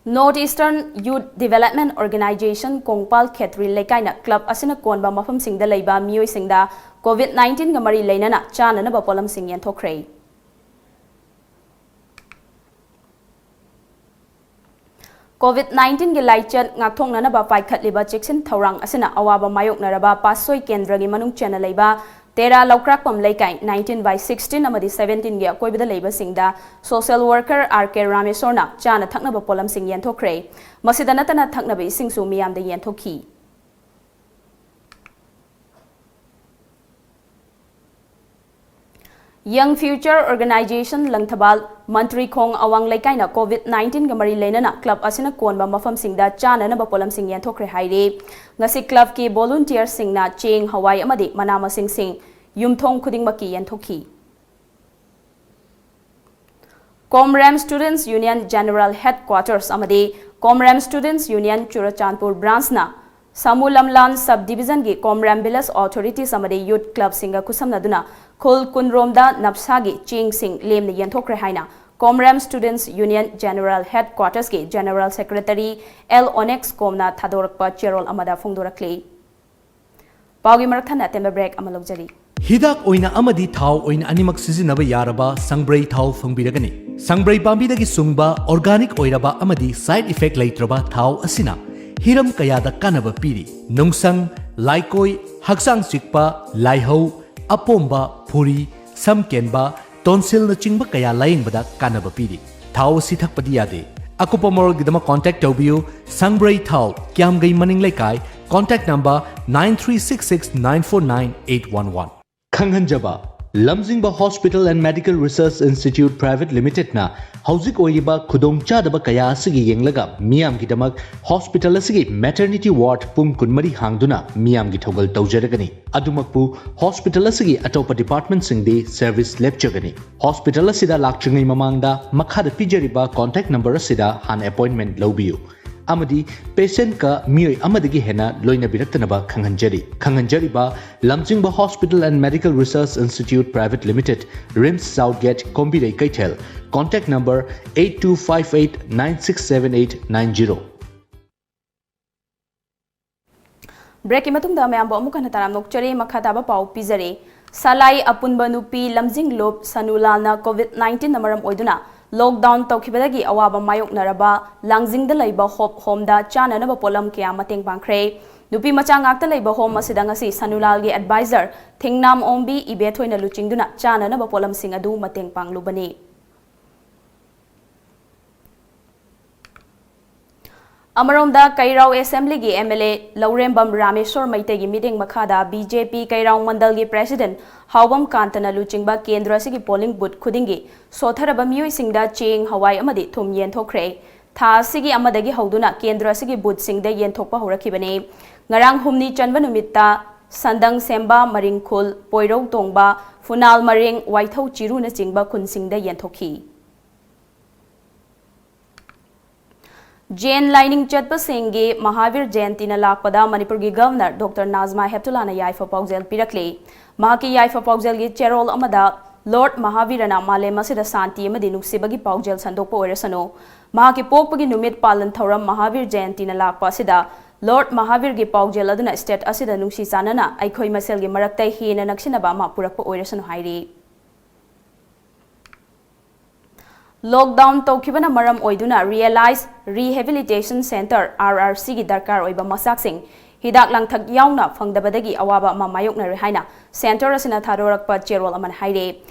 North Eastern Youth Development Organisation Kongpal Khetri ꯂꯩꯀꯥꯏꯅ ꯀ꯭ꯂꯕ ꯑꯁꯤꯅ ꯀꯣꯟꯕ ꯃꯐꯝꯁꯤꯡꯗ ꯂꯩꯕ ꯃꯤꯑꯣꯏꯁꯤꯡꯗ ꯀꯣꯚꯤꯗ ꯅꯥꯏꯟꯇꯤꯟꯒ ꯃꯔꯤ ꯂꯩꯅꯅ ꯆꯥꯅꯅꯕ ꯄꯣꯠꯂꯝꯁꯤꯡ ꯌꯦꯟꯊꯣꯛꯈ꯭ꯔꯦ꯫ ꯀꯣꯚꯤꯗ ꯅꯥꯏꯟꯇꯤꯟꯒꯤ ꯂꯥꯏꯆꯠ ꯉꯥꯛꯊꯣꯛꯅꯅꯕ ꯄꯥꯏꯈꯠꯂꯤꯕ ꯆꯦꯛꯁꯤꯟ ꯊꯧꯔꯥꯡ ꯑꯁꯤꯅ ꯑꯋꯥꯕ ꯃꯥꯌꯣꯛꯅꯔꯕ ꯄꯥꯠꯁꯣꯏ ꯀꯦꯟꯗ꯭ꯔꯒꯤ ꯃꯅꯨꯡ ꯆꯟꯅ ꯂꯩꯕ ꯇꯦꯔꯥ ꯂꯧꯀ꯭ꯔꯥꯛꯄꯝ ꯂꯩꯀꯥꯏ, ꯅꯥꯏꯟꯇꯤꯟ ꯕꯥꯏ ꯁꯤꯛꯁꯇꯤꯟ ꯑꯃꯗꯤ ꯁꯚꯦꯟꯇꯤꯟꯒꯤ ꯑꯀꯣꯏꯕꯗ ꯂꯩꯕꯁꯤꯡꯗ ꯁꯣꯁꯤꯌꯦꯜ ꯋꯥꯔꯀꯔ ꯑꯥꯔ ꯀꯦ ꯔꯥꯃꯦꯁꯣꯔꯅ ꯆꯥꯅ ꯊꯛꯅꯕ ꯄꯣꯠꯂꯝꯁꯤꯡ ꯌꯦꯟꯊꯣꯛꯈ꯭ꯔꯦ꯫ ꯃꯁꯤꯗ ꯅꯠꯇꯅ ꯊꯛꯅꯕ ꯏꯁꯤꯡꯁꯨ ꯃꯤꯌꯥꯝꯗ ꯌꯦꯟꯊꯣꯛꯈꯤ꯫ Young Future Organization ꯂꯪꯊꯕꯥꯜ, ꯃꯟꯇ꯭ꯔꯤ ꯈꯣꯡ ꯑꯋꯥꯡ ꯂꯩꯀꯥꯏꯅ COVID nineteen ꯒ ꯃꯔꯤ ꯂꯩꯅꯅ club ꯑꯁꯤꯅ ꯀꯣꯟꯕ ꯃꯐꯝꯁꯤꯡꯗ ꯆꯥꯅꯅꯕ ꯄꯣꯠꯂꯝꯁꯤꯡ ꯌꯦꯟꯊꯣꯛꯈ꯭ꯔꯦ ꯍꯥꯏꯔꯦ꯫ ꯉꯁꯤ club ꯀꯤ volunteer ꯁꯤꯡꯅ ꯆꯦꯡ, ꯍꯋꯥꯏ ꯑꯃꯗꯤ ꯃꯅꯥ ꯃꯁꯤꯡꯁꯤꯡ ꯌꯨꯝꯊꯣꯡ ꯈꯨꯗꯤꯡꯃꯛꯀꯤ ꯌꯦꯟꯊꯣꯛꯈꯤ꯫ Comrem Students Union General Headquarters ꯑꯃꯗꯤ Comrem Students Union Churachandpur branch ꯅ ꯁꯥꯃꯨ ꯂꯝꯂꯥꯟ sub division ꯒꯤ Comrem Village Authorities ꯑꯃꯗꯤ Youth Club ꯁꯤꯡꯒ ꯈꯨꯠꯁꯝꯅꯗꯨꯅ ꯈꯨꯜ ꯀꯨꯟꯔꯣꯝꯗ ꯅꯞꯁꯥꯒꯤ ꯆꯦꯡꯁꯤꯡ ꯂꯦꯝꯅ ꯌꯦꯟꯊꯣꯛꯈ꯭ꯔꯦ ꯍꯥꯏꯅ Comrem Students Union General Headquarters ꯀꯤ General Secretary ꯑꯦꯜ ꯑꯣꯅꯦꯛꯁ ꯀꯣꯝꯅ ꯊꯥꯗꯣꯔꯛꯄ ꯆꯦꯔꯣꯜ ꯑꯃꯗ ꯐꯣꯡꯗꯣꯔꯛꯂꯤ꯫ ꯄꯥꯎꯒꯤ ꯃꯔꯛ ꯊꯠꯅ ꯑꯇꯦꯟꯕ break ꯑꯃ ꯂꯧꯖꯔꯤ꯫ ꯍꯤꯗꯥꯛ ꯑꯣꯏꯅ ꯑꯃꯗꯤ ꯊꯥꯎ ꯑꯣꯏꯅ ꯑꯅꯤꯃꯛ ꯁꯤꯖꯤꯟꯅꯕ ꯌꯥꯔꯕ ꯁꯪꯕ꯭ꯔꯩ ꯊꯥꯎ ꯐꯪꯕꯤꯔꯒꯅꯤ꯫ ꯁꯪꯕ꯭ꯔꯩ ꯄꯥꯝꯕꯤꯗꯒꯤ ꯁꯨꯡꯕ organic ꯑꯣꯏꯔꯕ ꯑꯃꯗꯤ side effect ꯂꯩꯇ꯭ꯔꯕ ꯊꯥꯎ ꯑꯁꯤꯅ ꯍꯤꯔꯝ ꯀꯌꯥꯗ ꯀꯥꯟꯅꯕ ꯄꯤꯔꯤ꯫ ꯅꯨꯡꯁꯪ, ꯂꯥꯏꯀꯣꯏ, ꯍꯛꯆꯥꯡ ꯆꯤꯛꯄ, ꯂꯥꯏꯍꯧ, ꯑꯄꯣꯝꯕ, ꯐꯨꯔꯤ, ꯁꯝ ꯀꯦꯟꯕ, tonsil ꯅꯆꯤꯡꯕ ꯀꯌꯥ ꯂꯥꯌꯦꯡꯕꯗ ꯀꯥꯟꯅꯕ ꯄꯤꯔꯤ꯫ ꯊꯥꯎ ꯑꯁꯤ ꯊꯛꯄꯗꯤ ꯌꯥꯗꯦ꯫ ꯑꯀꯨꯞꯄ ꯃꯔꯣꯜꯒꯤꯗꯃꯛ contact ꯇꯧꯕꯤꯌꯨ, ꯁꯪꯕ꯭ꯔꯩ ꯊꯥꯎ, ꯀ꯭ꯌꯥꯝꯒꯩ ꯃꯅꯤꯡ ꯂꯩꯀꯥꯏ, contact number nine three six six nine four nine eight one one꯫ ꯈꯪꯍꯟꯖꯕ, ꯂꯝꯖꯤꯡꯕ Hospital and Medical Research Institute Private Limited ꯅ ꯍꯧꯖꯤꯛ ꯑꯣꯏꯔꯤꯕ ꯈꯨꯗꯣꯡꯆꯥꯗꯕ ꯀꯌꯥ ꯑꯁꯤꯒꯤ ꯌꯦꯡꯂꯒ ꯃꯤꯌꯥꯝꯒꯤꯗꯃꯛ hospital ꯑꯁꯤꯒꯤ maternity ward ꯄꯨꯡ ꯀꯨꯟꯃꯔꯤ ꯍꯥꯡꯗꯨꯅ ꯃꯤꯌꯥꯝꯒꯤ ꯊꯧꯒꯜ ꯇꯧꯖꯔꯒꯅꯤ꯫ ꯑꯗꯨꯃꯛꯄꯨ hospital ꯑꯁꯤꯒꯤ ꯑꯇꯣꯞꯄ department ꯁꯤꯡꯗꯤ service ꯂꯦꯞꯆꯒꯅꯤ꯫ Hospital ꯑꯁꯤꯗ ꯂꯥꯛꯇ꯭ꯔꯤꯉꯩ ꯃꯃꯥꯡꯗ ꯃꯈꯥꯗ ꯄꯤꯖꯔꯤꯕ contact number ꯑꯁꯤꯗ ꯍꯥꯟꯅ appointment ꯂꯧꯕꯤꯌꯨ ꯑꯃꯗꯤ patient ꯀ ꯃꯤꯑꯣꯏ ꯑꯃꯗꯒꯤ ꯍꯦꯟꯅ ꯂꯣꯏꯅꯕꯤꯔꯛꯇꯅꯕ ꯈꯪꯍꯟꯖꯔꯤ꯫ ꯈꯪꯍꯟꯖꯔꯤꯕ ꯂꯝꯖꯤꯡꯕ Hospital and Medical Research Institute Private Limited, RIMS South Gate, ꯀꯣꯝꯕꯤꯔꯩ ꯀꯩꯊꯦꯜ, contact number eight two five eight nine six seven eight nine zero꯫ Break ꯀꯤ ꯃꯇꯨꯡꯗ ꯃꯌꯥꯝꯕꯨ ꯑꯃꯨꯛ ꯍꯟꯅ ꯇꯔꯥꯝꯅ ꯑꯣꯛꯆꯔꯤ꯫ ꯃꯈꯥ ꯇꯥꯕ ꯄꯥꯎ ꯄꯤꯖꯔꯤ꯫ ꯁꯂꯥꯏ ꯑꯄꯨꯟꯕ ꯅꯨꯄꯤ ꯂꯝꯖꯤꯡꯂꯨꯞ ꯁꯅꯨꯂꯥꯜꯅ COVID nineteen ꯅ ꯃꯔꯝ ꯑꯣꯏꯗꯨꯅ lockdown ꯇꯧꯈꯤꯕꯗꯒꯤ ꯑꯋꯥꯕ ꯃꯥꯌꯣꯛꯅꯔꯕ ꯂꯥꯡꯖꯤꯡꯗ ꯂꯩꯕ Hope Home ꯗ ꯆꯥꯅꯅꯕ ꯄꯣꯠꯂꯝ ꯀꯌꯥ ꯃꯇꯦꯡ ꯄꯥꯡꯈ꯭ꯔꯦ꯫ ꯅꯨꯄꯤ ꯃꯆꯥ ꯉꯥꯛꯇ ꯂꯩꯕ home ꯑꯁꯤꯗ ꯉꯁꯤ ꯁꯅꯨꯂꯥꯜꯒꯤ advisor ꯊꯦꯡꯅꯥꯝ ꯑꯣꯡꯕꯤ ꯏꯕꯦꯊꯣꯏꯅ ꯂꯨꯆꯤꯡꯗꯨꯅ ꯆꯥꯅꯅꯕ ꯄꯣꯠꯂꯝꯁꯤꯡ ꯑꯗꯨ ꯃꯇꯦꯡ ꯄꯥꯡꯂꯨꯕꯅꯤ꯫ ꯑꯃꯔꯣꯝꯗ, ꯀꯩꯔꯥꯎ ꯑꯦꯁꯦꯝꯕ꯭ꯂꯤꯒꯤ ꯑꯦꯝ ꯑꯦꯜ ꯑꯦ ꯂꯧꯔꯦꯝꯕꯝ ꯔꯥꯃꯦꯁꯣꯔ ꯃꯩꯇꯩꯒꯤ ꯃꯤꯠꯌꯦꯡ ꯃꯈꯥꯗ ꯕꯤ ꯖꯦ ꯄꯤ ꯀꯩꯔꯥꯎ ꯃꯟꯗꯜꯒꯤ ꯄ꯭ꯔꯦꯁꯤꯗꯦꯟꯠ ꯍꯥꯎꯕꯝ ꯀꯥꯟꯇꯅ ꯂꯨꯆꯤꯡꯕ ꯀꯦꯟꯗ꯭ꯔ ꯑꯁꯤꯒꯤ ꯄꯣꯂꯤꯡ ꯕꯨꯊ ꯈꯨꯗꯤꯡꯒꯤ ꯁꯣꯠꯊꯔꯕ ꯃꯤꯑꯣꯏꯁꯤꯡꯗ ꯆꯦꯡ, ꯍꯋꯥꯏ ꯑꯃꯗꯤ ꯊꯨꯝ ꯌꯦꯟꯊꯣꯛꯈ꯭ꯔꯦ꯫ ꯊꯥ ꯑꯁꯤꯒꯤ ꯑꯃꯗꯒꯤ ꯍꯧꯗꯨꯅ ꯀꯦꯟꯗ꯭ꯔ ꯑꯁꯤꯒꯤ ꯕꯨꯊꯁꯤꯡꯗ ꯌꯦꯟꯊꯣꯛꯄ ꯍꯧꯔꯛꯈꯤꯕꯅꯤ꯫ ꯉꯔꯥꯡ ꯍꯨꯝꯅꯤ ꯆꯟꯕ ꯅꯨꯃꯤꯠꯇ ꯁꯟꯗꯪ ꯁꯦꯝꯕ, ꯃꯔꯤꯡꯈꯨꯜ, ꯄꯣꯏꯔꯧ ꯇꯣꯡꯕ, ꯐꯨꯅꯥꯜ ꯃꯔꯤꯡ, ꯋꯥꯏꯊꯧ ꯆꯤꯔꯨꯅꯆꯤꯡꯕ ꯈꯨꯟꯁꯤꯡꯗ ꯌꯦꯟꯊꯣꯛꯈꯤ꯫ ꯖꯦꯟ ꯂꯥꯏꯅꯤꯡ ꯆꯠꯄꯁꯤꯡꯒꯤ ꯃꯍꯥꯕꯤꯔ ꯖꯌꯟꯇꯤꯅ ꯂꯥꯛꯄꯗ ꯃꯅꯤꯄꯨꯔꯒꯤ ꯒꯕꯔꯅꯔ ꯗꯣꯛꯇꯔ ꯅꯥꯖꯃꯥ ꯍꯦꯞꯇꯨꯂꯥꯅ ꯌꯥꯏꯐ ꯄꯥꯎꯖꯦꯜ ꯄꯤꯔꯛꯂꯤ꯫ ꯃꯍꯥꯛꯀꯤ ꯌꯥꯏꯐ ꯄꯥꯎꯖꯦꯜꯒꯤ ꯆꯦꯔꯣꯜ ꯑꯃꯗ ꯂꯣꯔꯗ ꯃꯍꯥꯕꯤꯔꯅ ꯃꯥꯂꯦꯝ ꯑꯁꯤꯗ ꯁꯥꯟꯇꯤ ꯑꯃꯗꯤ ꯅꯨꯡꯁꯤꯕꯒꯤ ꯄꯥꯎꯖꯦꯜ ꯁꯟꯗꯣꯛꯄ ꯑꯣꯏꯔꯁꯅꯨ꯫ ꯃꯍꯥꯛꯀꯤ ꯄꯣꯛꯄꯒꯤ ꯅꯨꯃꯤꯠ ꯄꯥꯂꯟ ꯊꯧꯔꯝ ꯃꯍꯥꯕꯤꯔ ꯖꯌꯟꯇꯤꯅ ꯂꯥꯛꯄ ꯑꯁꯤꯗ ꯂꯣꯔꯗ ꯃꯍꯥꯕꯤꯔꯒꯤ ꯄꯥꯎꯖꯦꯜ ꯑꯗꯨꯅ ꯁ꯭ꯇꯦꯠ ꯑꯁꯤꯗ ꯅꯨꯡꯁꯤ ꯆꯥꯟꯅꯅ ꯑꯩꯈꯣꯏ ꯃꯁꯦꯜꯒꯤ ꯃꯔꯛꯇ ꯍꯦꯟꯅ ꯅꯛꯁꯤꯟꯅꯕ ꯑꯃ ꯄꯨꯔꯛꯄ ꯑꯣꯏꯔꯁꯅꯨ ꯍꯥꯏꯔꯤ꯫ ꯂꯣꯛꯗꯥꯎꯟ ꯇꯧꯈꯤꯕꯅ ꯃꯔꯝ ꯑꯣꯏꯗꯨꯅ ꯔꯤꯌꯦꯂꯥꯏꯖ ꯔꯤꯍꯦꯕꯤꯂꯤꯇꯦꯁꯟ ꯁꯦꯟꯇꯔ, ꯑꯥꯔ ꯑꯥꯔ ꯁꯤꯒꯤ ꯗꯔꯀꯥꯔ ꯑꯣꯏꯕ ꯃꯆꯥꯛꯁꯤꯡ ꯍꯤꯗꯥꯛ ꯂꯥꯡꯊꯛ ꯌꯥꯎꯅ ꯐꯪꯗꯕꯗꯒꯤ ꯑꯋꯥꯕ ꯑꯃ ꯃꯥꯌꯣꯛꯅꯔꯦ ꯍꯥꯏꯅ ꯁꯦꯟꯇꯔ ꯑꯁꯤꯅ ꯊꯥꯗꯣꯔꯛꯄ ꯆꯦꯔꯣꯜ ꯑꯃꯅ ꯍꯥꯏꯔꯤ꯫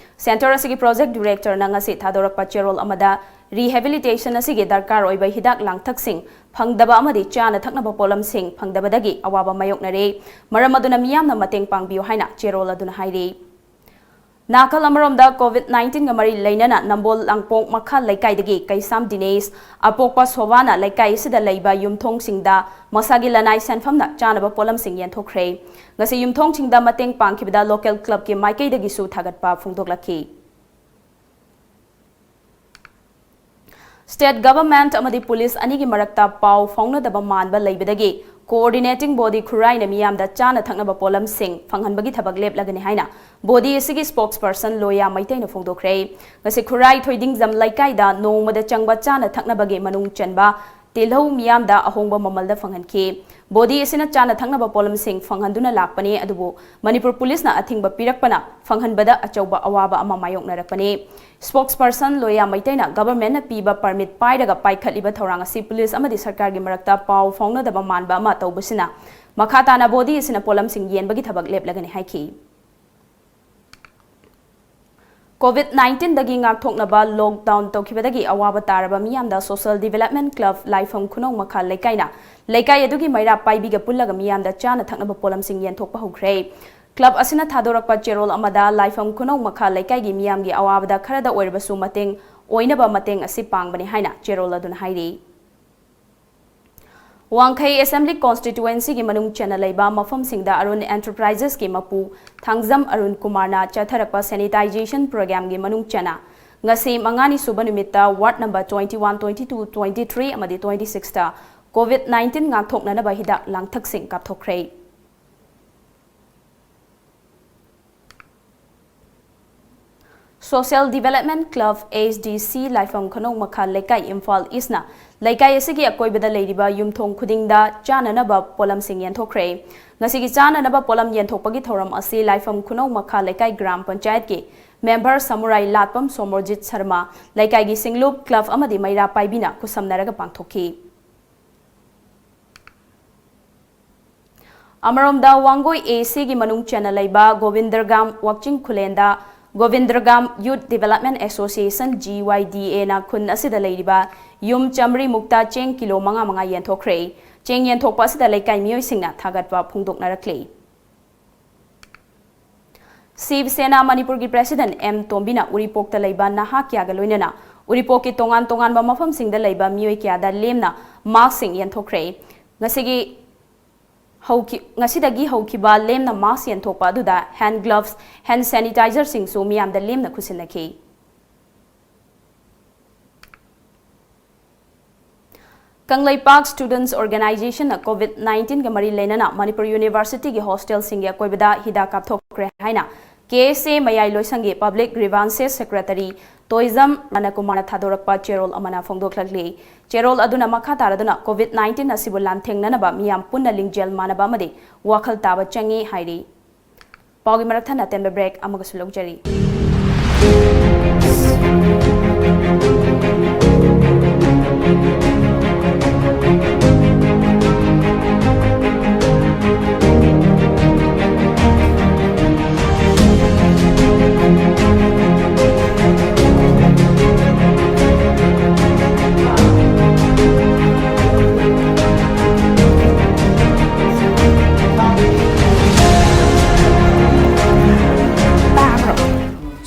ꯁꯦꯟꯇꯔ ꯑꯁꯤꯒꯤ ꯄ꯭ꯔꯣꯖꯦꯛ ꯗꯤꯔꯦꯛꯇꯔꯅ ꯉꯁꯤ ꯊꯥꯗꯣꯔꯛꯄ ꯆꯦꯔꯣꯜ ꯑꯃꯗ ꯔꯤꯍꯦꯕꯤꯂꯤꯇꯦꯁꯟ ꯑꯁꯤꯒꯤ ꯗꯔꯀꯥꯔ ꯑꯣꯏꯕ ꯍꯤꯗꯥꯛ ꯂꯥꯡꯊꯛꯁꯤꯡ ꯐꯪꯗꯕ ꯑꯃꯗꯤ ꯆꯥꯅ ꯊꯛꯅꯕ ꯄꯣꯠꯂꯝꯁꯤꯡ ꯐꯪꯗꯕꯗꯒꯤ ꯑꯋꯥꯕ ꯃꯥꯌꯣꯛꯅꯔꯦ꯫ ꯃꯔꯝ ꯑꯗꯨꯅ ꯃꯤꯌꯥꯝꯅ ꯃꯇꯦꯡ ꯄꯥꯡꯕꯤꯌꯨ ꯍꯥꯏꯅ ꯆꯦꯔꯣꯜ ꯑꯗꯨꯅ ꯍꯥꯏꯔꯤ꯫ ꯅꯥꯀꯜ ꯑꯃꯔꯣꯝꯗ, ꯀꯣꯚꯤꯗ ꯅꯥꯏꯟꯇꯤꯟꯒ ꯃꯔꯤ ꯂꯩꯅꯅ ꯅꯝꯕꯣꯜ ꯂꯥꯡꯄꯣꯡ ꯃꯈꯥ ꯂꯩꯀꯥꯏꯗꯒꯤ ꯀꯩꯁꯥꯝ ꯗꯤꯅꯦꯁ, ꯑꯄꯣꯛꯄ ꯁꯣꯚꯥꯅ ꯂꯩꯀꯥꯏ ꯑꯁꯤꯗ ꯂꯩꯕ ꯌꯨꯝꯊꯣꯡꯁꯤꯡꯗ ꯃꯁꯥꯒꯤ ꯂꯅꯥꯏ ꯁꯦꯟꯐꯝꯅ ꯆꯥꯅꯕ ꯄꯣꯠꯂꯝꯁꯤꯡ ꯌꯦꯟꯊꯣꯛꯈ꯭ꯔꯦ꯫ ꯉꯁꯤ ꯌꯨꯝꯊꯣꯡꯁꯤꯡꯗ ꯃꯇꯦꯡ ꯄꯥꯡꯈꯤꯕꯗ ꯂꯣꯀꯦꯜ ꯀ꯭ꯂꯕꯀꯤ ꯃꯥꯏꯀꯩꯗꯒꯤꯁꯨ ꯊꯥꯒꯠꯄ ꯐꯣꯡꯗꯣꯛꯂꯛꯈꯤ꯫ ꯁ꯭ꯇꯦꯠ ꯒꯚꯔꯟꯃꯦꯟꯠ ꯑꯃꯗꯤ ꯄꯨꯂꯤꯁ ꯑꯅꯤꯒꯤ ꯃꯔꯛꯇ ꯄꯥꯎ ꯐꯥꯎꯅꯗꯕ ꯃꯥꯟꯕ ꯂꯩꯕꯗꯒꯤ ꯀꯣꯑꯣꯔꯗꯤꯅꯦꯇꯤꯡ ꯕꯣꯗꯤ ꯈꯨꯔꯥꯏꯅ ꯃꯤꯌꯥꯝꯗ ꯆꯥꯅ ꯊꯛꯅꯕ ꯄꯣꯠꯂꯝꯁꯤꯡ ꯐꯪꯍꯟꯕꯒꯤ ꯊꯕꯛ ꯂꯦꯞꯂꯒꯅꯤ ꯍꯥꯏꯅ ꯕꯣꯗꯤ ꯑꯁꯤꯒꯤ ꯁ꯭ꯄꯣꯛꯁꯄꯔꯁꯟ ꯂꯣꯌꯥ ꯃꯩꯇꯩꯅ ꯐꯣꯡꯗꯣꯛꯈ꯭ꯔꯦ꯫ ꯉꯁꯤ ꯈꯨꯔꯥꯏ ꯊꯣꯏꯗꯤꯡꯖꯝ ꯂꯩꯀꯥꯏꯗ ꯅꯣꯡꯃꯗ ꯆꯪꯕ ꯆꯥꯅ ꯊꯛꯅꯕꯒꯤ ꯃꯅꯨꯡ ꯆꯟꯕ ꯇꯤꯜꯍꯧ ꯃꯤꯌꯥꯝꯗ ꯑꯍꯣꯡꯕ ꯃꯃꯜꯗ ꯐꯪꯍꯟꯈꯤ꯫ ꯕꯣꯗꯤ ꯑꯁꯤꯅ ꯆꯥꯅ ꯊꯛꯅꯕ ꯄꯣꯠꯂꯝꯁꯤꯡ ꯐꯪꯍꯟꯗꯨꯅ ꯂꯥꯛꯄꯅꯤ, ꯑꯗꯨꯕꯨ ꯃꯅꯤꯄꯨꯔ ꯄꯨꯂꯤꯁꯅ ꯑꯊꯤꯡꯕ ꯄꯤꯔꯛꯄꯅ ꯐꯪꯍꯟꯕꯗ ꯑꯆꯧꯕ ꯑꯋꯥꯕ ꯑꯃ ꯃꯥꯌꯣꯛꯅꯔꯛꯄꯅꯤ꯫ ꯁ꯭ꯄꯣꯛꯁꯄꯔꯁꯟ ꯂꯣꯌꯥ ꯃꯩꯇꯩꯅ ꯒꯚꯔꯟꯃꯦꯟꯠꯅ ꯄꯤꯕ ꯄꯔꯃꯤꯠ ꯄꯥꯏꯔꯒ ꯄꯥꯏꯈꯠꯂꯤꯕ ꯊꯧꯔꯥꯡ ꯑꯁꯤ ꯄꯨꯂꯤꯁ ꯑꯃꯗꯤ ꯁꯔꯀꯥꯔꯒꯤ ꯃꯔꯛꯇ ꯄꯥꯎ ꯐꯥꯎꯅꯗꯕ ꯃꯥꯟꯕ ꯑꯃ ꯇꯧꯕꯁꯤꯅ ꯃꯈꯥ ꯇꯥꯅ ꯕꯣꯗꯤ ꯑꯁꯤꯅ ꯄꯣꯠꯂꯝꯁꯤꯡ ꯌꯦꯟꯕꯒꯤ ꯊꯕꯛ ꯂꯦꯞꯂꯒꯅꯤ ꯍꯥꯏꯈꯤ꯫ COVID nineteen ꯗꯒꯤ ꯉꯥꯛꯊꯣꯛꯅꯕ lockdown ꯇꯧꯈꯤꯕꯗꯒꯤ ꯑꯋꯥꯕ ꯇꯥꯔꯕ ꯃꯤꯌꯥꯝꯗ Social Development Club ꯂꯥꯏꯐꯝ ꯈꯨꯅꯧ ꯃꯈꯥ ꯂꯩꯀꯥꯏꯅ ꯂꯩꯀꯥꯏ ꯑꯗꯨꯒꯤ ꯃꯩꯔꯥ ꯄꯥꯏꯕꯤꯒ ꯄꯨꯜꯂꯒ ꯃꯤꯌꯥꯝꯗ ꯆꯥꯅ ꯊꯛꯅꯕ ꯄꯣꯠꯂꯝꯁꯤꯡ ꯌꯦꯟꯊꯣꯛꯄ ꯍꯧꯈ꯭ꯔꯦ꯫ Club ꯑꯁꯤꯅ ꯊꯥꯗꯣꯔꯛꯄ ꯆꯦꯔꯣꯜ ꯑꯃꯗ ꯂꯥꯏꯐꯝ ꯈꯨꯅꯧ ꯃꯈꯥ ꯂꯩꯀꯥꯏꯒꯤ ꯃꯤꯌꯥꯝꯒꯤ ꯑꯋꯥꯕꯗ ꯈꯔꯗ ꯑꯣꯏꯔꯕꯁꯨ ꯃꯇꯦꯡ ꯑꯣꯏꯅꯕ ꯃꯇꯦꯡ ꯑꯁꯤ ꯄꯥꯡꯕꯅꯤ ꯍꯥꯏꯅ ꯆꯦꯔꯣꯜ ꯑꯗꯨꯅ ꯍꯥꯏꯔꯤ꯫ ꯋꯥꯡꯈꯩ Assembly Constituency ꯒꯤ ꯃꯅꯨꯡ ꯆꯟꯅ ꯂꯩꯕ ꯃꯐꯝꯁꯤꯡꯗ ꯑꯔꯨꯟ Enterprises ꯀꯤ ꯃꯄꯨ ꯊꯥꯡꯖꯝ ꯑꯔꯨꯟ ꯀꯨꯃꯥꯔꯅ ꯆꯠꯊꯔꯛꯄ Sanitization Program ꯒꯤ ꯃꯅꯨꯡ ꯆꯟꯅ ꯉꯁꯤ ꯃꯉꯥꯅꯤ ꯁꯨꯕ ꯅꯨꯃꯤꯠꯇ Ward number twenty one, twenty two, twenty three ꯑꯃꯗꯤ twenty six ꯇ COVID nineteen ꯉꯥꯛꯊꯣꯛꯅꯅꯕ ꯍꯤꯗꯥꯛ ꯂꯥꯡꯊꯛꯁꯤꯡ ꯀꯥꯞꯊꯣꯛꯈ꯭ꯔꯦ꯫ Social Development Club, S D C, ꯂꯥꯏꯐꯝ ꯈꯨꯅꯧ ꯃꯈꯥ ꯂꯩꯀꯥꯏ, ꯏꯝꯐꯥꯜ ꯏꯁꯅ ꯂꯩꯀꯥꯏ ꯑꯁꯤꯒꯤ ꯑꯀꯣꯏꯕꯗ ꯂꯩꯔꯤꯕ ꯌꯨꯝꯊꯣꯡ ꯈꯨꯗꯤꯡꯗ ꯆꯥꯅꯅꯕ ꯄꯣꯠꯂꯝꯁꯤꯡ ꯌꯦꯟꯊꯣꯛꯈ꯭ꯔꯦ꯫ ꯉꯁꯤꯒꯤ ꯆꯥꯅꯅꯕ ꯄꯣꯠꯂꯝ ꯌꯦꯟꯊꯣꯛꯄꯒꯤ ꯊꯧꯔꯝ ꯑꯁꯤ ꯂꯥꯏꯐꯝ ꯈꯨꯅꯧ ꯃꯈꯥ ꯂꯩꯀꯥꯏ ꯒ꯭ꯔꯥꯝ ꯄꯟꯆꯥꯌꯠꯀꯤ member ꯁꯃꯨꯔꯥꯏ ꯂꯥꯠꯄꯝ ꯁꯣꯃꯣꯔꯖꯤꯠ ꯁꯔꯃ, ꯂꯩꯀꯥꯏꯒꯤ ꯁꯤꯡꯂꯨꯞ, club ꯑꯃꯗꯤ ꯃꯩꯔꯥ ꯄꯥꯏꯕꯤꯅ ꯈꯨꯠꯁꯝꯅꯔꯒ ꯄꯥꯡꯊꯣꯛꯈꯤ꯫ ꯑꯃꯔꯣꯝꯗ, ꯋꯥꯡꯒꯣꯏ A C ꯒꯤ ꯃꯅꯨꯡ ꯆꯟꯅ ꯂꯩꯕ ꯒꯣꯕꯤꯟꯗꯔꯒꯥꯝ ꯋꯥꯛꯆꯤꯡ ꯈꯨꯂꯦꯟꯗ ꯒꯣꯕꯤꯟꯗꯔꯒꯥꯝ Youth Development Association, G Y D A ꯅ ꯈꯨꯟ ꯑꯁꯤꯗ ꯂꯩꯔꯤꯕ ꯌꯨꯝ ꯆꯥꯃꯔꯤ ꯃꯨꯛꯇ ꯆꯦꯡ ꯀꯤꯂꯣ ꯃꯉꯥ ꯃꯉꯥ ꯌꯦꯟꯊꯣꯛꯈ꯭ꯔꯦ꯫ ꯆꯦꯡ ꯌꯦꯟꯊꯣꯛꯄ ꯑꯁꯤꯗ ꯂꯩꯀꯥꯏ ꯃꯤꯑꯣꯏꯁꯤꯡꯅ ꯊꯥꯒꯠꯄ ꯐꯣꯡꯗꯣꯛꯅꯔꯛꯂꯤ꯫ ꯁꯤꯕ ꯁꯦꯅꯥ ꯃꯅꯤꯄꯨꯔꯒꯤ president M ꯇꯣꯝꯕꯤꯅ ꯎꯔꯤꯄꯣꯛꯇ ꯂꯩꯕ ꯅꯍꯥ ꯀꯌꯥꯒ ꯂꯣꯏꯅꯅ ꯎꯔꯤꯄꯣꯛꯀꯤ ꯇꯣꯉꯥꯟ ꯇꯣꯉꯥꯟꯕ ꯃꯐꯝꯁꯤꯡꯗ ꯂꯩꯕ ꯃꯤꯑꯣꯏ ꯀꯌꯥꯗ ꯂꯦꯝꯅ mask ꯁꯤꯡ ꯌꯦꯟꯊꯣꯛꯈ꯭ꯔꯦ꯫ ꯉꯁꯤꯒꯤ ꯍꯧꯈꯤ-, ꯉꯁꯤꯗꯒꯤ ꯍꯧꯈꯤꯕ ꯂꯦꯝꯅ mask ꯌꯦꯟꯊꯣꯛꯄ ꯑꯗꯨꯗ hand gloves, hand sanitizer ꯁꯤꯡꯁꯨ ꯃꯤꯌꯥꯝꯗ ꯂꯦꯝꯅ ꯈꯨꯠꯁꯤꯟꯅꯈꯤ꯫ ꯀꯪꯂꯩꯄꯥꯛ Students Organization ꯅ COVID nineteen ꯒ ꯃꯔꯤ ꯂꯩꯅꯅ ꯃꯅꯤꯄꯨꯔ University ꯒꯤ hostel ꯁꯤꯡꯒꯤ ꯑꯀꯣꯏꯕꯗ ꯍꯤꯗꯥꯛ ꯀꯥꯞꯊꯣꯛꯈ꯭ꯔꯦ ꯍꯥꯏꯅ K S A ꯃꯌꯥꯏ ꯂꯣꯏꯁꯪꯒꯤ Public Grievances Secretary ꯇꯣꯏꯖꯝ ꯔꯥꯅꯥꯀꯨꯃꯥꯔꯅ ꯊꯥꯗꯣꯔꯛꯄ ꯆꯦꯔꯣꯜ ꯑꯃꯅ ꯐꯣꯡꯗꯣꯛꯂꯛꯂꯤ꯫ ꯆꯦꯔꯣꯜ ꯑꯗꯨꯅ ꯃꯈꯥ ꯇꯥꯔꯗꯨꯅ COVID nineteen ꯑꯁꯤꯕꯨ ꯂꯥꯟꯊꯦꯡꯅꯅꯕ ꯃꯤꯌꯥꯝ ꯄꯨꯟꯅ ꯂꯤꯡꯖꯦꯜ ꯃꯥꯟꯅꯕ ꯑꯃꯗꯤ ꯋꯥꯈꯜ ꯇꯥꯕ ꯆꯪꯏ ꯍꯥꯏꯔꯤ꯫ ꯄꯥꯎꯒꯤ ꯃꯔꯛ ꯊꯠꯅ ꯑꯇꯦꯟꯕ break ꯑꯃꯒꯁꯨ ꯂꯧꯖꯔꯤ꯫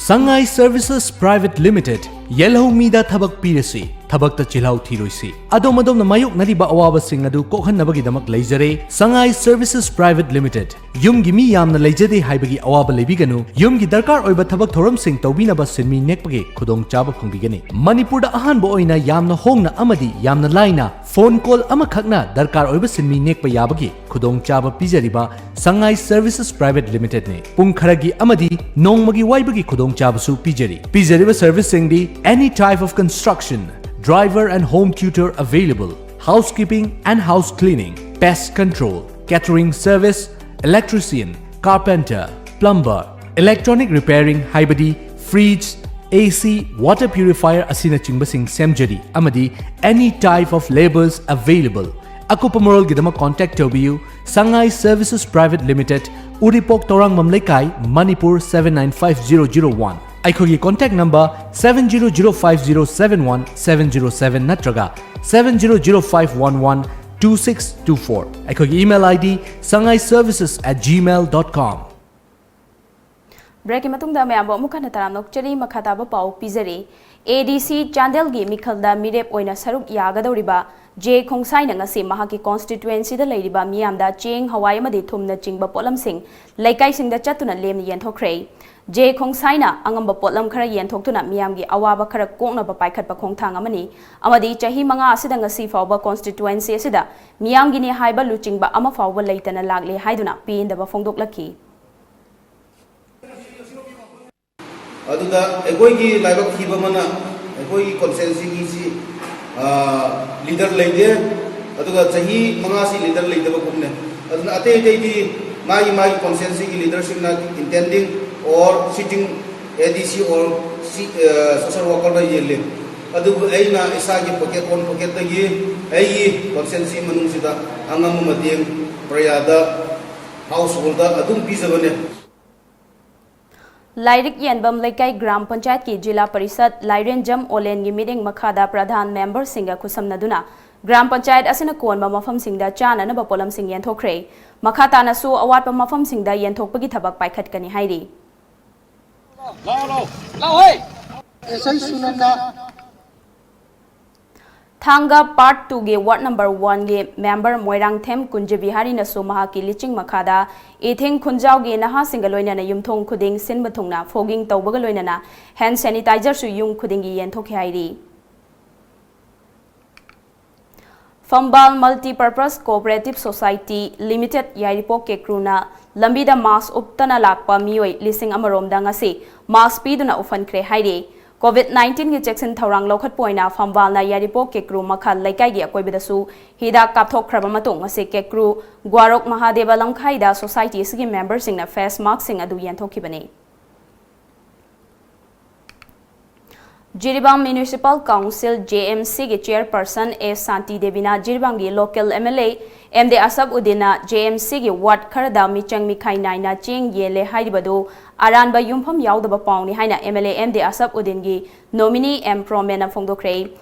Sangai Services Private Limited, ꯌꯦꯜꯍꯧ ꯃꯤꯗ ꯊꯕꯛ ꯄꯤꯔꯁꯤ, ꯊꯕꯛꯇ ꯆꯤꯜꯍꯥꯎ ꯊꯤꯔꯣꯏꯁꯤ꯫ ꯑꯗꯣꯝ ꯑꯗꯣꯝꯅ ꯃꯥꯌꯣꯛꯅꯔꯤꯕ ꯑꯋꯥꯕꯁꯤꯡ ꯑꯗꯨ ꯀꯣꯛꯍꯟꯅꯕꯒꯤꯗꯃꯛ ꯂꯩꯖꯔꯦ ꯁꯉꯥꯏ Services Private Limited꯫ ꯌꯨꯝꯒꯤ ꯃꯤ ꯌꯥꯝꯅ ꯂꯩꯖꯗꯦ ꯍꯥꯏꯕꯒꯤ ꯑꯋꯥꯕ ꯂꯩꯕꯤꯒꯅꯨ꯫ ꯌꯨꯝꯒꯤ ꯗꯔꯀꯥꯔ ꯑꯣꯏꯕ ꯊꯕꯛ ꯊꯧꯔꯝꯁꯤꯡ ꯇꯧꯕꯤꯅꯕ ꯁꯤꯟꯃꯤ ꯅꯦꯛꯄꯒꯤ ꯈꯨꯗꯣꯡꯆꯥꯕ ꯐꯪꯕꯤꯒꯅꯤ꯫ ꯃꯅꯤꯄꯨꯔꯗ ꯑꯍꯥꯟꯕ ꯑꯣꯏꯅ ꯌꯥꯝꯅ ꯍꯣꯡꯅ ꯑꯃꯗꯤ ꯌꯥꯝꯅ ꯂꯥꯏꯅ phone call ꯑꯃꯈꯛꯅ ꯗꯔꯀꯥꯔ ꯑꯣꯏꯕ ꯁꯤꯟꯃꯤ ꯅꯦꯛꯄ ꯌꯥꯕꯒꯤ ꯈꯨꯗꯣꯡꯆꯥꯕ ꯄꯤꯖꯔꯤꯕ Sangai Services Private Limited ꯅꯤ꯫ ꯄꯨꯡ ꯈꯔꯒꯤ ꯑꯃꯗꯤ ꯅꯣꯡꯃꯒꯤ ꯋꯥꯏꯕꯒꯤ ꯈꯨꯗꯣꯡꯆꯥꯕꯁꯨ ꯄꯤꯖꯔꯤ꯫ ꯄꯤꯖꯔꯤꯕ service ꯁꯤꯡꯗꯤ: any type of construction, driver and home tutor available, housekeeping and house cleaning, pest control, catering service, electrician, carpenter, plumber, electronic repairing ꯍꯥꯏꯕꯗꯤ fridge, AC, water purifier ꯑꯁꯤꯅꯆꯤꯡꯕꯁꯤꯡ ꯁꯦꯝꯖꯔꯤ, ꯑꯃꯗꯤ any type of labours available꯫ ꯑꯀꯨꯞꯄ ꯃꯔꯣꯜꯒꯤꯗꯃꯛ contact ꯇꯧꯕꯤꯌꯨ Sangai Services Private Limited, ꯎꯔꯤꯄꯣꯛ ꯇꯧꯔꯥꯡꯕꯝ ꯂꯩꯀꯥꯏ, Manipur seven nine five zero zero one꯫ ꯑꯩꯈꯣꯏꯒꯤ contact number seven zero zero five zero seven one seven zero seven ꯅꯠꯇ꯭ꯔꯒ seven zero zero five one one two six two four꯫ ꯑꯩꯈꯣꯏꯒꯤ email ID sangaiservices at gmail dot com꯫ Break ꯀꯤ ꯃꯇꯨꯡꯗ ꯃꯌꯥꯝꯕꯨ ꯑꯃꯨꯛ ꯍꯟꯅ ꯇꯔꯥꯝꯅ ꯑꯣꯛꯆꯔꯤ꯫ ꯃꯈꯥ ꯇꯥꯕ ꯄꯥꯎ ꯄꯤꯖꯔꯤ꯫ ADC ꯆꯥꯟꯗꯦꯜꯒꯤ ꯃꯤꯈꯜꯗ ꯃꯤꯔꯦꯞ ꯑꯣꯏꯅ ꯁꯔꯨꯛ ꯌꯥꯒꯗꯧꯔꯤꯕ ꯖꯦ ꯈꯣꯡꯁꯥꯏꯅ ꯉꯁꯤ ꯃꯍꯥꯛꯀꯤ constituency ꯗ ꯂꯩꯔꯤꯕ ꯃꯤꯌꯥꯝꯗ ꯆꯦꯡ, ꯍꯋꯥꯏ ꯑꯃꯗꯤ ꯊꯨꯝꯅꯆꯤꯡꯕ ꯄꯣꯠꯂꯝꯁꯤꯡ ꯂꯩꯀꯥꯏꯁꯤꯡꯗ ꯆꯠꯇꯨꯅ ꯂꯦꯝꯅ ꯌꯦꯟꯊꯣꯛꯈ꯭ꯔꯦ꯫ ꯖꯦ ꯈꯣꯡꯁꯥꯏꯅ ꯑꯉꯝꯕ ꯄꯣꯠꯂꯝ ꯈꯔ ꯌꯦꯟꯊꯣꯛꯇꯨꯅ ꯃꯤꯌꯥꯝꯒꯤ ꯑꯋꯥꯕ ꯈꯔ ꯀꯣꯛꯅꯕ ꯄꯥꯏꯈꯠꯄ ꯈꯣꯡꯊꯥꯡ ꯑꯃꯅꯤ ꯑꯃꯗꯤ ꯆꯍꯤ ꯃꯉꯥ ꯑꯁꯤꯗ ꯉꯁꯤ ꯐꯥꯎꯕ constituency ꯑꯁꯤꯗ ꯃꯤꯌꯥꯝꯒꯤꯅꯤ ꯍꯥꯏꯕ ꯂꯨꯆꯤꯡꯕ ꯑꯃ ꯐꯥꯎꯕ ꯂꯩꯇꯅ ꯂꯥꯛꯂꯦ ꯍꯥꯏꯗꯨꯅ ꯄꯦꯟꯗꯕ ꯐꯣꯡꯗꯣꯛꯂꯛꯈꯤ꯫ ꯑꯗꯨꯗ ꯑꯩꯈꯣꯏꯒꯤ ꯂꯥꯏꯕꯛ ꯊꯤꯕ ꯑꯃꯅ ꯑꯩꯈꯣꯏꯒꯤ constituency ꯒꯤꯁꯤ, ꯑꯥ, leader ꯂꯩꯇꯦ꯫ ꯑꯗꯨꯒ ꯆꯍꯤ ꯃꯉꯥꯁꯤ leader ꯂꯩꯇꯕꯒꯨꯝꯅꯦ꯫ ꯑꯗꯨꯅ ꯑꯇꯩ ꯑꯇꯩꯗꯤ ꯃꯥꯒꯤ ꯃꯥꯒꯤ constituency ꯒꯤ leader ꯁꯤꯡꯅ intending or sitting ADC or ꯁꯤ, ꯑꯥ, social worker ꯗ ꯌꯦꯜꯂꯤ꯫ ꯑꯗꯨꯕꯨ ꯑꯩꯅ ꯏꯁꯥꯒꯤ pocket own pocket ꯇꯒꯤ ꯑꯩꯒꯤ constituency ꯃꯅꯨꯡꯁꯤꯗ ꯑꯉꯝꯕ ꯃꯇꯦꯡ ꯄ꯭ꯔꯖꯥꯗ, household ꯗ ꯑꯗꯨꯝ ꯄꯤꯖꯕꯅꯦ꯫ ꯂꯥꯏꯔꯤꯛ ꯌꯦꯟꯕꯝ ꯂꯩꯀꯥꯏ ꯒ꯭ꯔꯥꯝ ꯄꯟꯆꯥꯌꯠꯀꯤ ꯖꯤꯂꯥ ꯄꯔꯤꯁꯠ ꯂꯥꯏꯔꯦꯟꯖꯝ ꯑꯣꯂꯦꯟꯒꯤ ꯃꯤꯠꯌꯦꯡ ꯃꯈꯥꯗ ꯄ꯭ꯔꯙꯥꯟ member ꯁꯤꯡꯒ ꯈꯨꯠꯁꯝꯅꯗꯨꯅ ꯒ꯭ꯔꯥꯝ ꯄꯟꯆꯥꯌꯠ ꯑꯁꯤꯅ ꯀꯣꯟꯕ ꯃꯐꯝꯁꯤꯡꯗ ꯆꯥꯅꯅꯕ ꯄꯣꯠꯂꯝꯁꯤꯡ ꯌꯦꯟꯊꯣꯛꯈ꯭ꯔꯦ꯫ ꯃꯈꯥ ꯇꯥꯅꯁꯨ ꯑꯋꯥꯠꯄ ꯃꯐꯝꯁꯤꯡꯗ ꯌꯦꯟꯊꯣꯛꯄꯒꯤ ꯊꯕꯛ ꯄꯥꯏꯈꯠꯀꯅꯤ ꯍꯥꯏꯔꯤ꯫ ꯂꯥꯛꯑꯣ, ꯂꯥꯛꯑꯣ꯫ ꯂꯥꯛꯑꯣ, ꯍꯦ꯫ ꯑꯦꯁ ꯑꯩ ꯁꯨꯅꯟꯗ꯫ ꯊꯥꯡꯒ ꯄꯥꯔꯠ ꯇꯨꯒꯤ ꯋꯥꯔꯗ ꯅꯝꯕꯔ ꯋꯥꯟꯒꯤ ꯃꯦꯝꯕꯔ ꯃꯣꯏꯔꯥꯡꯊꯦꯝ ꯀꯨꯟꯖ ꯕꯤꯍꯥꯔꯤꯅꯁꯨ ꯃꯍꯥꯛꯀꯤ ꯂꯤꯆꯤꯡ ꯃꯈꯥꯗ ꯏꯊꯤꯡ ꯈꯨꯟꯖꯥꯎꯒꯤ ꯅꯍꯥꯁꯤꯡꯒ ꯂꯣꯏꯅꯅ ꯌꯨꯝꯊꯣꯡ ꯈꯨꯗꯤꯡ ꯁꯤꯟꯕ ꯊꯨꯡꯅ ꯐꯣꯒꯤꯡ ꯇꯧꯕꯒ ꯂꯣꯏꯅꯅ ꯍꯦꯟ ꯁꯦꯅꯤꯇꯥꯏꯖꯔꯁꯨ ꯌꯨꯝ ꯈꯨꯗꯤꯡꯒꯤ ꯌꯦꯟꯊꯣꯛꯈꯤ ꯍꯥꯏꯔꯤ꯫ ꯐꯝꯕꯥꯜ ꯃꯜꯇꯤꯄꯔꯄꯁ ꯀꯣꯑꯣꯄꯔꯦꯇꯤꯚ ꯁꯣꯁꯥꯏꯇꯤ ꯂꯤꯃꯤꯇꯦꯗ ꯌꯥꯏꯔꯤꯄꯣꯛ ꯀꯦꯀ꯭ꯔꯨꯅ ꯂꯝꯕꯤꯗ ꯃꯥꯁ ꯎꯞꯇꯅ ꯂꯥꯛꯄ ꯃꯤꯑꯣꯏ ꯂꯤꯁꯤꯡ ꯑꯃꯔꯣꯝꯗ ꯉꯁꯤ ꯃꯥꯁ ꯄꯤꯗꯨꯅ ꯎꯐꯟꯈ꯭ꯔꯦ ꯍꯥꯏꯔꯤ꯫ ꯀꯣꯚꯤꯗ ꯅꯥꯏꯟꯇꯤꯟꯒꯤ ꯆꯦꯛꯁꯤꯟ ꯊꯧꯔꯥꯡ ꯂꯧꯈꯠꯄ ꯑꯣꯏꯅ ꯐꯝꯕꯥꯜꯅ ꯌꯥꯏꯔꯤꯄꯣꯛ ꯀꯦꯀ꯭ꯔꯨ ꯃꯈꯜ ꯂꯩꯀꯥꯏꯒꯤ ꯑꯀꯣꯏꯕꯗꯁꯨ ꯍꯤꯗꯥꯛ ꯀꯥꯞꯊꯣꯛꯈ꯭ꯔꯕ ꯃꯇꯨꯡ ꯉꯁꯤ ꯀꯦꯀ꯭ꯔꯨ ꯒ꯭ꯋꯥꯔꯣꯛ ꯃꯍꯥꯗꯦꯕ ꯂꯝꯈꯥꯏꯗ ꯁꯣꯁꯥꯏꯇꯤ ꯑꯁꯤꯒꯤ ꯃꯦꯝꯕꯔꯁꯤꯡꯅ ꯐꯦꯁ ꯃꯥꯁꯛꯁꯤꯡ ꯑꯗꯨ ꯌꯦꯟꯊꯣꯛꯈꯤꯕꯅꯤ꯫ Jiribam municipal council, J M ꯁꯤꯒꯤ ꯆꯦꯌꯔꯄꯔꯁꯟ ꯑꯦ ꯁꯥꯟꯇꯤ ꯗꯦꯕꯤꯅ ꯖꯤꯔꯤꯕꯥꯝꯒꯤ local M L A M D Ashab ꯎꯗꯤꯟꯅ ꯖꯦ ꯑꯦꯝ ꯁꯤꯒꯤ ꯋꯥꯔꯗ ꯈꯔꯗ ꯃꯤꯆꯪ ꯃꯤꯈꯥꯏ ꯅꯥꯏꯅ ꯆꯦꯡ ꯌꯦꯜꯂꯦ ꯍꯥꯏꯔꯤꯕꯗꯨ ꯑꯔꯥꯟꯕ ꯌꯨꯝꯐꯝ ꯌꯥꯎꯗꯕ ꯄꯥꯎꯅꯤ ꯍꯥꯏꯅ M L A M D Ashab ꯎꯗꯤꯟꯒꯤ ꯅꯣꯃꯤꯅꯤ ꯑꯦꯝ ꯄ꯭ꯔꯣꯃꯦꯟꯅ ꯐꯣꯡꯗꯣꯛꯈ꯭ꯔꯦ꯫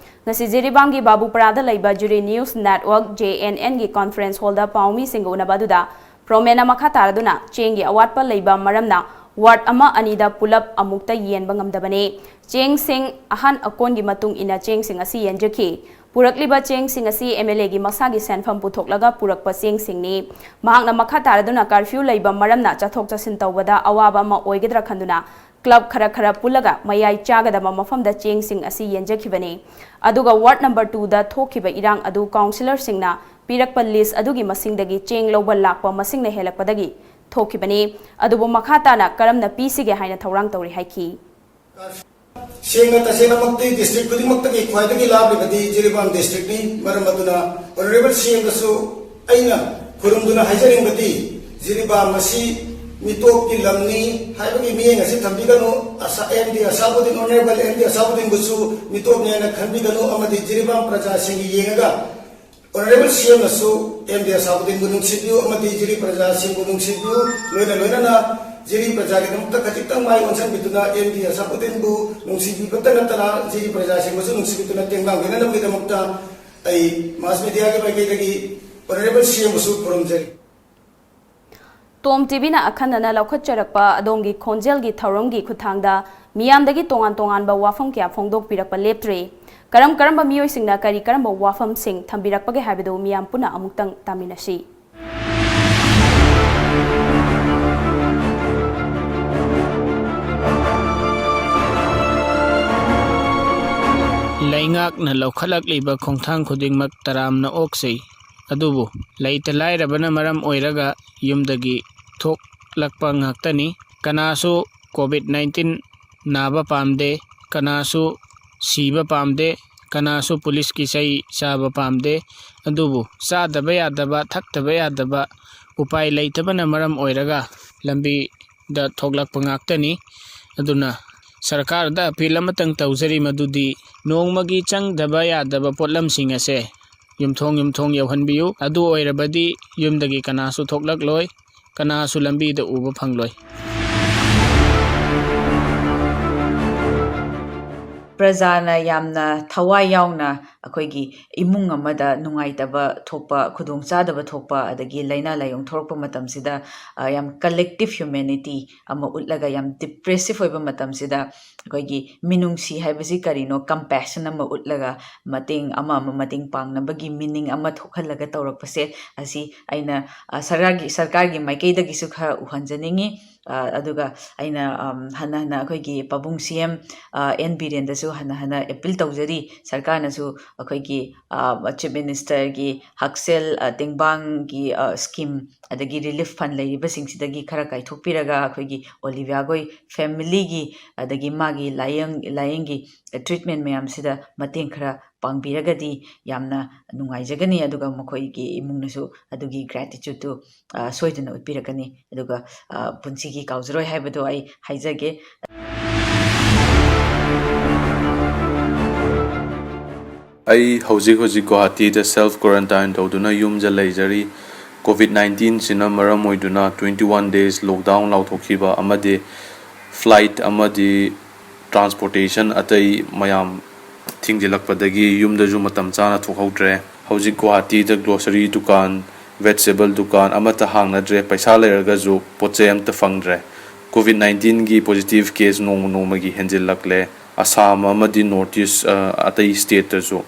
ꯉꯁꯤ ꯖꯤꯔꯤꯕꯥꯝꯒꯤ ꯕꯥꯕꯨꯄꯔꯥꯗ ꯂꯩꯕ Juri news network, J N ꯑꯦꯟꯒꯤ ꯀꯣꯟꯐꯔꯦꯟꯁ ꯍꯣꯜꯗ ꯄꯥꯎꯃꯤꯁꯤꯡꯒ ꯎꯅꯕ ꯑꯗꯨꯗ ꯄ꯭ꯔꯣꯃꯦꯟꯅ ꯃꯈꯥ ꯇꯥꯔꯗꯨꯅ ꯆꯦꯡꯒꯤ ꯑꯋꯥꯠꯄ ꯂꯩꯕ ꯃꯔꯝꯅ ꯋꯥꯔꯗ ꯑꯃ ꯑꯅꯤꯗ ꯄꯨꯂꯞ ꯑꯃꯨꯛꯇ ꯌꯦꯟꯕ ꯉꯝꯗꯕꯅꯤ꯫ ꯆꯦꯡꯁꯤꯡ ꯑꯍꯥꯟ ꯑꯀꯣꯟꯒꯤ ꯃꯇꯨꯡ ꯏꯟꯅ ꯆꯦꯡꯁꯤꯡ ꯑꯁꯤ ꯌꯦꯟꯖꯈꯤ꯫ ꯄꯨꯔꯛꯂꯤꯕ ꯆꯦꯡꯁꯤꯡ ꯑꯁꯤ ꯑꯦꯝ ꯑꯦꯜ ꯑꯦꯒꯤ ꯃꯁꯥꯒꯤ ꯁꯦꯟꯐꯝ ꯄꯨꯊꯣꯛꯂꯒ ꯄꯨꯔꯛꯄ ꯆꯦꯡꯁꯤꯡꯅꯤ꯫ ꯃꯍꯥꯛꯅ ꯃꯈꯥ ꯇꯥꯔꯗꯨꯅ ꯀꯔꯐ꯭ꯌꯨ ꯂꯩꯕ ꯃꯔꯝꯅ ꯆꯠꯊꯣꯛ ꯆꯠꯁꯤꯟ ꯇꯧꯕꯗ ꯑꯋꯥꯕ ꯑꯃ ꯑꯣꯏꯒꯗ꯭ꯔꯥ ꯈꯟꯗꯨꯅ ꯀ꯭ꯂꯕ ꯈꯔ ꯈꯔ ꯄꯨꯜꯂꯒ ꯃꯌꯥꯏ ꯆꯥꯒꯗꯕ ꯃꯐꯝꯗ ꯆꯦꯡꯁꯤꯡ ꯑꯁꯤ ꯌꯦꯟꯖꯈꯤꯕꯅꯤ꯫ ꯑꯗꯨꯒ ꯋꯥꯔꯗ ꯅꯝꯕꯔ ꯇꯨꯗ ꯊꯣꯛꯈꯤꯕ ꯏꯔꯥꯡ ꯑꯗꯨ ꯀꯥꯎꯟꯁꯤꯂꯔꯁꯤꯡꯅ ꯄꯤꯔꯛꯄ ꯂꯤꯁ ꯑꯗꯨꯒꯤ ꯃꯁꯤꯡꯗꯒꯤ ꯆꯦꯡ ꯂꯧꯕ ꯂꯥꯛꯄ ꯃꯁꯤꯡꯅ ꯍꯦꯜꯂꯛꯄꯗꯒꯤ ꯊꯣꯛꯈꯤꯕꯅꯤ꯫ ꯑꯗꯨꯕꯨ ꯃꯈꯥ ꯇꯥꯅ ꯀꯔꯝꯅ ꯄꯤꯁꯤꯒꯦ ꯍꯥꯏꯅ ꯊꯧꯔꯥꯡ ꯇꯧꯔꯤ ꯍꯥꯏꯈꯤ꯫ ꯁꯦꯡꯅ ꯇꯁꯦꯡꯅꯃꯛꯇꯤ ꯗꯤꯁꯇ꯭ꯔꯤꯛ ꯈꯨꯗꯤꯡꯃꯛꯇꯒꯤ ꯈ꯭ꯋꯥꯏꯗꯒꯤ ꯂꯥꯞꯂꯤꯕꯗꯤ ꯖꯤꯔꯤꯕꯥꯝ ꯗꯤꯁꯇ꯭ꯔꯤꯛꯅꯤ꯫ ꯃꯔꯝ ꯑꯗꯨꯅ ꯑꯣꯅꯔꯦꯕꯜ ꯁꯤ ꯑꯦꯝꯗꯁꯨ ꯑꯩꯅ ꯈꯨꯔꯨꯝꯗꯨꯅ ꯍꯥꯏꯖꯅꯤꯡꯕꯗꯤ, ꯖꯤꯔꯤꯕꯥꯝ ꯑꯁꯤ ꯃꯤꯇꯣꯞꯀꯤ ꯂꯝꯅꯤ ꯍꯥꯏꯕꯒꯤ ꯃꯤꯠꯌꯦꯡ ꯑꯁꯤ ꯊꯝꯕꯤꯒꯅꯨ꯫ ꯑꯁꯥ-, M D Asabuddin, honourable M D ꯑꯁꯥꯕꯨꯗꯤꯟꯕꯨꯁꯨ ꯃꯤꯇꯣꯞꯅꯤ ꯍꯥꯏꯅ ꯈꯟꯕꯤꯒꯅꯨ, ꯑꯃꯗꯤ ꯖꯤꯔꯤꯕꯥꯝ ꯄ꯭ꯔꯖꯥꯁꯤꯡꯒꯤ ꯌꯦꯡꯉꯒ ꯑꯣꯅꯔꯦꯕꯜ ꯁꯤ ꯑꯦꯝꯅꯁꯨ ꯑꯦꯝ ꯗꯤ ꯑꯁꯥꯕꯨꯗꯤꯟꯕꯨ ꯅꯨꯡꯁꯤꯕꯤꯌꯨ ꯑꯃꯗꯤ ꯖꯤꯔꯤ ꯄ꯭ꯔꯖꯥꯁꯤꯡꯕꯨ ꯅꯨꯡꯁꯤꯕꯤꯌꯨ꯫ ꯂꯣꯏꯅ ꯂꯣꯏꯅꯅ ꯖꯤꯔꯤ ꯄ꯭ꯔꯖꯥꯒꯤꯗꯃꯛꯇ ꯈꯖꯤꯛꯇꯪ ꯃꯥꯏ ꯑꯣꯟꯁꯤꯟꯕꯤꯗꯨꯅ ꯑꯦꯝ ꯗꯤ ꯑꯁꯥꯕꯨꯗꯤꯟꯕꯨ ꯅꯨꯡꯁꯤꯕꯤꯕꯇ ꯅꯠꯇꯅ ꯖꯤꯔꯤ ꯄ꯭ꯔꯖꯥꯁꯤꯡꯕꯨꯁꯨ ꯅꯨꯡꯁꯤꯕꯤꯗꯨꯅ ꯇꯦꯡꯕꯥꯡꯕꯤꯅꯅꯕꯒꯤꯗꯃꯛꯇ ꯑꯩ ꯃꯥꯁ ꯃꯦꯗꯤꯌꯥꯒꯤ ꯃꯥꯏꯀꯩꯗꯒꯤ ꯑꯣꯅꯔꯦꯕꯜ ꯁꯤ ꯑꯦꯝꯕꯨꯁꯨ ꯈꯨꯔꯨꯝꯖꯔꯤ꯫ ꯇꯣꯝ ꯇꯤꯚꯤꯅ ꯑꯈꯟꯅꯅ ꯂꯧꯈꯠꯆꯔꯛꯄ ꯑꯗꯣꯝꯒꯤ ꯈꯣꯟꯖꯦꯜꯒꯤ ꯊꯧꯔꯝꯒꯤ ꯈꯨꯠꯊꯥꯡꯗ ꯃꯤꯌꯥꯝꯗꯒꯤ ꯇꯣꯉꯥꯟ ꯇꯣꯉꯥꯟꯕ ꯋꯥꯐꯝ ꯀꯌꯥ ꯐꯣꯡꯗꯣꯛꯄꯤꯔꯛꯄ ꯂꯦꯞꯇ꯭ꯔꯤ꯫ ꯀꯔꯝ ꯀꯔꯝꯕ ꯃꯤꯑꯣꯏꯁꯤꯡꯅ ꯀꯔꯤ ꯀꯔꯝꯕ ꯋꯥꯐꯝꯁꯤꯡ ꯊꯝꯕꯤꯔꯛꯄꯒꯦ ꯍꯥꯏꯕꯗꯨ ꯃꯤꯌꯥꯝ ꯄꯨꯟꯅ ꯑꯃꯨꯛꯇꯪ ꯇꯥꯃꯤꯟꯅꯁꯤ꯫ ꯂꯩꯉꯥꯛꯅ ꯂꯧꯈꯠꯂꯛꯂꯤꯕ ꯈꯣꯡꯊꯥꯡ ꯈꯨꯗꯤꯡꯃꯛ ꯇꯔꯥꯝꯅ ꯑꯣꯛꯆꯩ꯫ ꯑꯗꯨꯕꯨ ꯂꯩꯇ ꯂꯥꯏꯔꯕꯅ ꯃꯔꯝ ꯑꯣꯏꯔꯒ ꯌꯨꯝꯗꯒꯤ ꯊꯣꯛꯂꯛꯄ ꯉꯥꯛꯇꯅꯤ꯫ ꯀꯅꯥꯁꯨ COVID nineteen ꯅꯥꯕ ꯄꯥꯝꯗꯦ, ꯀꯅꯥꯁꯨ ꯁꯤꯕ ꯄꯥꯝꯗꯦ, ꯀꯅꯥꯁꯨ ꯄꯨꯂꯤꯁꯀꯤ ꯆꯩ ꯆꯥꯕ ꯄꯥꯝꯗꯦ꯫ ꯑꯗꯨꯕꯨ ꯆꯥꯗꯕ ꯌꯥꯗꯕ, ꯊꯛꯇꯕ ꯌꯥꯗꯕ, ꯎꯄꯥꯏ ꯂꯩꯇꯕꯅ ꯃꯔꯝ ꯑꯣꯏꯔꯒ ꯂꯝꯕꯤꯗ ꯊꯣꯛꯂꯛꯄ ꯉꯥꯛꯇꯅꯤ꯫ ꯑꯗꯨꯅ ꯁꯔꯀꯥꯔꯗ ꯑꯄꯤꯜ ꯑꯃꯇꯪ ꯇꯧꯖꯔꯤ, ꯃꯗꯨꯗꯤ ꯅꯣꯡꯃꯒꯤ ꯆꯪꯗꯕ ꯌꯥꯗꯕ ꯄꯣꯠꯂꯝꯁꯤꯡ ꯑꯁꯦ ꯌꯨꯝꯊꯣꯡ ꯌꯨꯝꯊꯣꯡ ꯌꯧꯍꯟꯕꯤꯌꯨ꯫ ꯑꯗꯨ ꯑꯣꯏꯔꯕꯗꯤ ꯌꯨꯝꯗꯒꯤ ꯀꯅꯥꯁꯨ ꯊꯣꯛꯂꯛꯂꯣꯏ, ꯀꯅꯥꯁꯨ ꯂꯝꯕꯤꯗ ꯎꯕ ꯐꯪꯂꯣꯏ꯫ ꯄ꯭ꯔꯖꯥꯅ ꯌꯥꯝꯅ ꯊꯋꯥꯏ ꯌꯥꯎꯅ ꯑꯩꯈꯣꯏꯒꯤ ꯏꯃꯨꯡ ꯑꯃꯗ ꯅꯨꯡꯉꯥꯏꯇꯕ ꯊꯣꯛꯄ, ꯈꯨꯗꯣꯡꯆꯥꯗꯕ ꯊꯣꯛꯄ, ꯑꯗꯒꯤ ꯂꯥꯏꯅꯥ ꯂꯥꯏꯌꯣꯡ ꯊꯣꯛꯂꯛꯄ ꯃꯇꯝꯁꯤꯗ, ꯑ, ꯌꯥꯝ collective humanity ꯑꯃ ꯎꯠꯂꯒ, ꯌꯥꯝ depressive ꯑꯣꯏꯕ ꯃꯇꯝꯁꯤꯗ ꯑꯩꯈꯣꯏꯒꯤ ꯃꯤꯅꯨꯡꯁꯤ ꯍꯥꯏꯕꯁꯤ ꯀꯔꯤꯅꯣ, compassion ꯑꯃ ꯎꯠꯂꯒ ꯃꯇꯦꯡ ꯑꯃ ꯑꯃ ꯃꯇꯦꯡ ꯄꯥꯡꯅꯕꯒꯤ meaning ꯑꯃ ꯊꯣꯛꯍꯜꯂꯒ ꯇꯧꯔꯛꯄꯁꯦ, ꯑꯁꯤ ꯑꯩꯅ, ꯑ, ꯁꯔꯀꯥꯔꯒꯤ, ꯁꯔꯀꯥꯔꯒꯤ ꯃꯥꯏꯀꯩꯗꯒꯤꯁꯨ ꯈꯔ ꯎꯍꯟꯖꯅꯤꯡꯉꯤ꯫ ꯑ, ꯑꯗꯨꯒ ꯑꯩꯅ, ꯑꯝ, ꯍꯟꯅ ꯍꯟꯅ ꯑꯩꯈꯣꯏꯒꯤ ꯄꯥꯕꯨꯡ CM, ꯑ, N ꯕꯤꯔꯦꯟꯗꯁꯨ ꯍꯟꯅ ꯍꯟꯅ appeal ꯇꯧꯖꯔꯤ꯫ ꯁꯔꯀꯥꯔꯅꯁꯨ ꯑꯩꯈꯣꯏꯒꯤ, ꯑ, Chief Ministerꯒꯤ ꯍꯛꯁꯦꯜ, ꯑ, ꯇꯦꯡꯕꯥꯡꯒꯤ, ꯑ, scheme, ꯑꯗꯒꯤ relief fund ꯂꯩꯔꯤꯕꯁꯤꯡꯁꯤꯗꯒꯤ ꯈꯔ ꯀꯥꯏꯊꯣꯛꯄꯤꯔꯒ ꯑꯩꯈꯣꯏꯒꯤ ꯑꯣꯂꯤꯚꯤꯌꯥꯒꯣꯏ familyꯒꯤ, ꯑꯗꯒꯤ ꯃꯥꯒꯤ ꯂꯥꯏꯌꯦꯡ, ꯂꯥꯏꯌꯦꯡꯒꯤ treatment ꯃꯌꯥꯝꯁꯤꯗ ꯃꯇꯦꯡ ꯈꯔ ꯄꯥꯡꯕꯤꯔꯒꯗꯤ ꯌꯥꯝꯅ ꯅꯨꯡꯉꯥꯏꯖꯒꯅꯤ꯫ ꯑꯗꯨꯒ ꯃꯈꯣꯏꯒꯤ ꯏꯃꯨꯡꯅꯁꯨ ꯑꯗꯨꯒꯤ gratitudeꯇꯨ, ꯑ, ꯁꯣꯏꯗꯅ ꯎꯠꯄꯤꯔꯛꯀꯅꯤ꯫ ꯑꯗꯨꯒ, ꯑ, ꯄꯨꯟꯁꯤꯒꯤ ꯀꯥꯎꯖꯔꯣꯏ ꯍꯥꯏꯕꯗꯣ ꯑꯩ ꯍꯥꯏꯖꯒꯦ꯫ ꯑꯩ ꯍꯧꯖꯤꯛ ꯍꯧꯖꯤꯛ ꯒꯨꯋꯥꯍꯥꯇꯤꯗ self quarantine ꯇꯧꯗꯨꯅ ꯌꯨꯝꯗ ꯂꯩꯖꯔꯤ꯫ COVID nineteenꯁꯤꯅ ꯃꯔꯝ ꯑꯣꯏꯗꯨꯅ twenty one days lockdown ꯂꯥꯎꯊꯣꯛꯈꯤꯕ ꯑꯃꯗꯤ flight ꯑꯃꯗꯤ transportation ꯑꯇꯩ ꯃꯌꯥꯝ ꯊꯤꯡꯖꯤꯜꯂꯛꯄꯗꯒꯤ ꯌꯨꯝꯗꯁꯨ ꯃꯇꯝ ꯆꯥꯅ ꯊꯣꯛꯍꯧꯗ꯭ꯔꯦ꯫ ꯍꯧꯖꯤꯛ ꯒꯨꯋꯥꯍꯥꯇꯤꯗ grocery ꯗꯨꯀꯥꯟ ꯚꯦꯖꯤꯇꯦꯕꯜ ꯗꯨꯀꯥꯟ ꯑꯃꯠꯇ ꯍꯥꯡꯅꯗ꯭ꯔꯦ, ꯄꯩꯁꯥ ꯂꯩꯔꯒꯁꯨ ꯄꯣꯠ ꯆꯩ ꯑꯃꯠꯇ ꯐꯪꯗ꯭ꯔꯦ꯫ ꯀꯣꯚꯤꯗ ꯅꯥꯏꯟꯇꯤꯟꯒꯤ ꯄꯣꯖꯤꯇꯤꯚ ꯀꯦꯁ ꯅꯣꯡꯃ ꯅꯣꯡꯃꯒꯤ ꯍꯦꯟꯖꯤꯜꯂꯛꯂꯦ꯫ ꯑꯁꯥꯝ ꯑꯃꯗꯤ ꯅꯣꯔꯠ ꯏꯁ, ꯑ, ꯑꯇꯩ ꯁ꯭ꯇꯦꯠꯇꯁꯨ꯫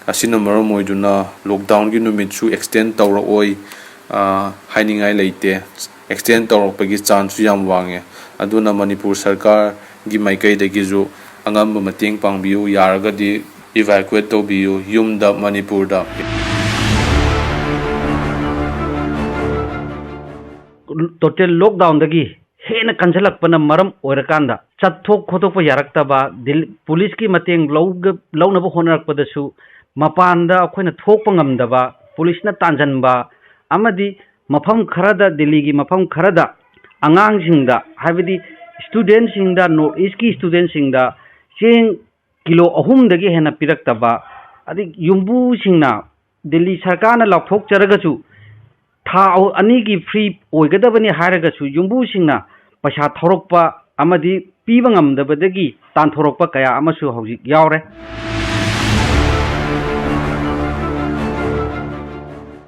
ꯑꯁꯤꯅ ꯃꯔꯝ ꯑꯣꯏꯗꯨꯅ ꯂꯣꯛꯗꯥꯎꯟꯒꯤ ꯅꯨꯃꯤꯠꯁꯨ ꯑꯦꯛꯁꯇꯦꯟ ꯇꯧꯔꯛꯑꯣꯏ, ꯑ, ꯍꯥꯏꯅꯤꯡꯉꯥꯏ ꯂꯩꯇꯦ꯫ ꯑꯦꯛꯁꯇꯦꯟ ꯇꯧꯔꯛꯄꯒꯤ ꯆꯥꯟꯁꯁꯨ ꯌꯥꯝ ꯋꯥꯡꯉꯦ꯫ ꯑꯗꯨꯅ ꯃꯅꯤꯄꯨꯔ ꯁꯔꯀꯥꯔꯒꯤ ꯃꯥꯏꯀꯩꯗꯒꯤꯁꯨ ꯑꯉꯝꯕ ꯃꯇꯦꯡ ꯄꯥꯡꯕꯤꯌꯨ, ꯌꯥꯔꯒꯗꯤ ꯏꯚꯥꯀꯨꯋꯦꯠ ꯇꯧꯕꯤꯌꯨ ꯌꯨꯝꯗ, ꯃꯅꯤꯄꯨꯔꯗ꯫ ꯇꯣꯇꯦꯜ ꯂꯣꯛꯗꯥꯎꯟꯗꯒꯤ ꯍꯦꯟꯅ ꯀꯟꯁꯤꯜꯂꯛꯄꯅ ꯃꯔꯝ ꯑꯣꯏꯔꯀꯥꯟꯗ ꯆꯠꯊꯣꯛ ꯈꯣꯠꯇꯣꯛꯄ ꯌꯥꯔꯛꯇꯕ, ꯗꯤꯜ-, ꯄꯨꯂꯤꯁꯀꯤ ꯃꯇꯦꯡ ꯂꯧꯒ-, ꯂꯧꯅꯕ ꯍꯣꯠꯅꯔꯛꯄꯗꯁꯨ ꯃꯄꯥꯟꯗ ꯑꯩꯈꯣꯏꯅ ꯊꯣꯛꯄ ꯉꯝꯗꯕ, ꯄꯨꯂꯤꯁꯅ ꯇꯥꯟꯁꯤꯟꯕ, ꯑꯃꯗꯤ ꯃꯐꯝ ꯈꯔꯗ, ꯗꯤꯜꯂꯤꯒꯤ ꯃꯐꯝ ꯈꯔꯗ ꯑꯉꯥꯡꯁꯤꯡꯗ, ꯍꯥꯏꯕꯗꯤ ꯁ꯭ꯇꯨꯗꯦꯟꯁꯤꯡꯗ, ꯅꯣꯔꯠ ꯏꯁꯀꯤ ꯁ꯭ꯇꯨꯗꯦꯟꯁꯤꯡꯗ ꯆꯦꯡ ꯀꯤꯂꯣ ꯑꯍꯨꯝꯗꯒꯤ ꯍꯦꯟꯅ ꯄꯤꯔꯛꯇꯕ, ꯑꯗꯩ ꯌꯨꯝꯕꯨꯁꯤꯡꯅ ꯗꯤꯜꯂꯤ ꯁꯔꯀꯥꯔꯅ ꯂꯥꯎꯊꯣꯛꯆꯔꯒꯁꯨ ꯊꯥ ꯑꯍꯨ-, ꯑꯅꯤꯒꯤ ꯐ꯭ꯔꯤ ꯑꯣꯏꯒꯗꯕꯅꯤ ꯍꯥꯏꯔꯒꯁꯨ ꯌꯨꯝꯕꯨꯁꯤꯡꯅ ꯄꯩꯁꯥ ꯊꯧꯔꯛꯄ ꯑꯃꯗꯤ ꯄꯤꯕ ꯉꯝꯗꯕꯗꯒꯤ ꯇꯥꯟꯊꯣꯔꯛꯄ ꯀꯌꯥ ꯑꯃꯁꯨ ꯍꯧꯖꯤꯛ ꯌꯥꯎꯔꯦ꯫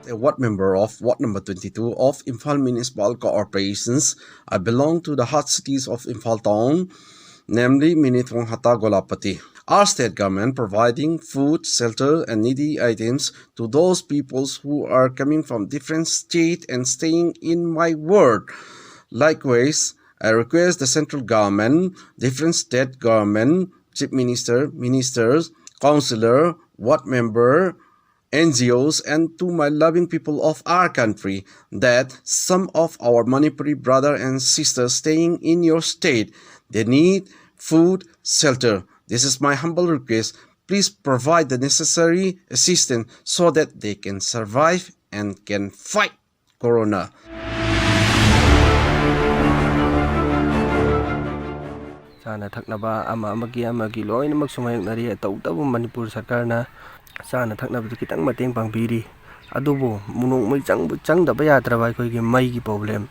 A ward member of ward number twenty-two of Imphal Municipal Corporations. I belong to the hot cities of Imphal town, namely Minithong, Hata, Golapati. Our state government providing food, shelter, and needy items to those peoples who are coming from different state and staying in my ward. Likewise, I request the central government, different state government, chief minister, ministers, councillor, ward member, N G Os, and to my loving people of our country that some of our Manipuri brother and sisters staying in your state, they need food, shelter. This is my humble request. Please provide the necessary assistance so that they can survive and can fight corona. ꯆꯥꯅ ꯊꯛꯅꯕ ꯑꯃ ꯑꯃꯒꯤ ꯑꯃꯒꯤ ꯂꯣꯏꯅꯃꯛꯁꯨ ꯃꯥꯌꯣꯛꯅꯔꯤ꯫ ꯇꯧꯕꯇꯕꯨ ꯃꯅꯤꯄꯨꯔ ꯁꯔꯀꯥꯔꯅ ꯆꯥꯅ ꯊꯛꯅꯕꯗ ꯈꯤꯇꯪ ꯃꯇꯦꯡ ꯄꯥꯡꯕꯤꯔꯤ꯫ ꯑꯗꯨꯕꯨ ꯅꯣꯡꯃꯩ ꯆꯪꯕ-, ꯆꯪꯗꯕ ꯌꯥꯗ꯭ꯔꯕ ꯑꯩꯈꯣꯏꯒꯤ ꯃꯩꯒꯤ ꯄ꯭ꯔꯣꯕ꯭ꯂꯦꯝ,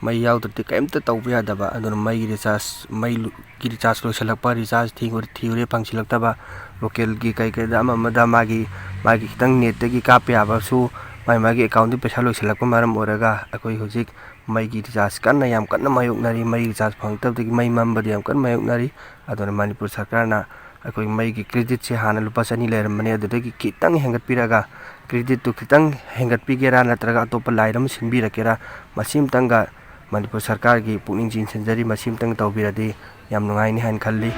ꯃꯩ ꯌꯥꯎꯗ꯭ꯔꯗꯤ ꯀꯔꯤꯝꯇ ꯇꯧꯕ ꯌꯥꯗꯕ꯫ ꯑꯗꯨꯅ ꯃꯩꯒꯤ ꯔꯤꯆꯥꯔꯖ, ꯃꯩꯒꯤ ꯔꯤꯆꯥꯔꯖ ꯂꯣꯏꯁꯤꯜꯂꯛꯄ, ꯔꯤꯆꯥꯔꯖ ꯊꯤꯔꯨꯔꯦ, ꯊꯤꯔꯨꯔꯦ ꯐꯪꯁꯤꯜꯂꯛꯇꯕ, ꯂꯣꯀꯦꯜꯒꯤ ꯀꯩ ꯀꯩꯗ ꯑꯃ ꯑꯃꯗ ꯃꯥꯒꯤ, ꯃꯥꯒꯤ ꯈꯤꯇꯪ ꯅꯦꯠꯇꯒꯤ ꯀꯥꯞꯄ ꯌꯥꯕꯁꯨ ꯃꯥꯏ ꯃꯥꯒꯤ ꯑꯦꯀꯥꯎꯟꯗꯤ ꯄꯩꯁꯥ ꯂꯣꯏꯁꯤꯜꯂꯛꯄ ꯃꯔꯝ ꯑꯣꯏꯔꯒ ꯑꯩꯈꯣꯏ ꯍꯧꯖꯤꯛ ꯃꯩꯒꯤ ꯔꯤꯆꯥꯔꯖ ꯀꯟꯅ, ꯌꯥꯝ ꯀꯟꯅ ꯃꯥꯌꯣꯛꯅꯔꯤ꯫ ꯃꯩ ꯔꯤꯆꯥꯔꯖ ꯐꯪꯉꯛꯇꯕꯗꯒꯤ ꯃꯩ ꯃꯝꯕꯗ ꯌꯥꯝ ꯀꯟꯅ ꯃꯥꯌꯣꯛꯅꯔꯤ꯫ ꯑꯗꯨꯅ ꯃꯅꯤꯄꯨꯔ ꯁꯔꯀꯥꯔꯅ ꯑꯩꯈꯣꯏ ꯃꯩꯒꯤ ꯀ꯭ꯔꯦꯗꯤꯠꯁꯦ ꯍꯥꯟꯅ ꯂꯨꯄꯥ ꯆꯅꯤ ꯂꯩꯔꯝꯕꯅꯦ, ꯑꯗꯨꯗꯒꯤ ꯈꯤꯇꯪ ꯍꯦꯟꯒꯠꯄꯤꯔꯒ, ꯀ꯭ꯔꯦꯗꯤꯠꯇꯨ ꯈꯤꯇꯪ ꯍꯦꯟꯒꯠꯄꯤꯒꯦꯔꯥ ꯅꯠꯇ꯭ꯔꯒ ꯑꯇꯣꯞꯄ ꯂꯥꯏꯟ ꯑꯃ ꯁꯤꯟꯕꯤꯔꯛꯀꯦꯔꯥ, ꯃꯁꯤꯝꯇꯪꯒ ꯃꯅꯤꯄꯨꯔ ꯁꯔꯀꯥꯔꯒꯤ ꯄꯨꯛꯅꯤꯡ ꯆꯤꯡꯁꯤꯟꯖꯔꯤ꯫ ꯃꯁꯤꯝꯇꯪ ꯇꯧꯕꯤꯔꯗꯤ ꯌꯥꯝ ꯅꯨꯡꯉꯥꯏꯅꯤ ꯍꯥꯏꯅ ꯈꯜꯂꯤ꯫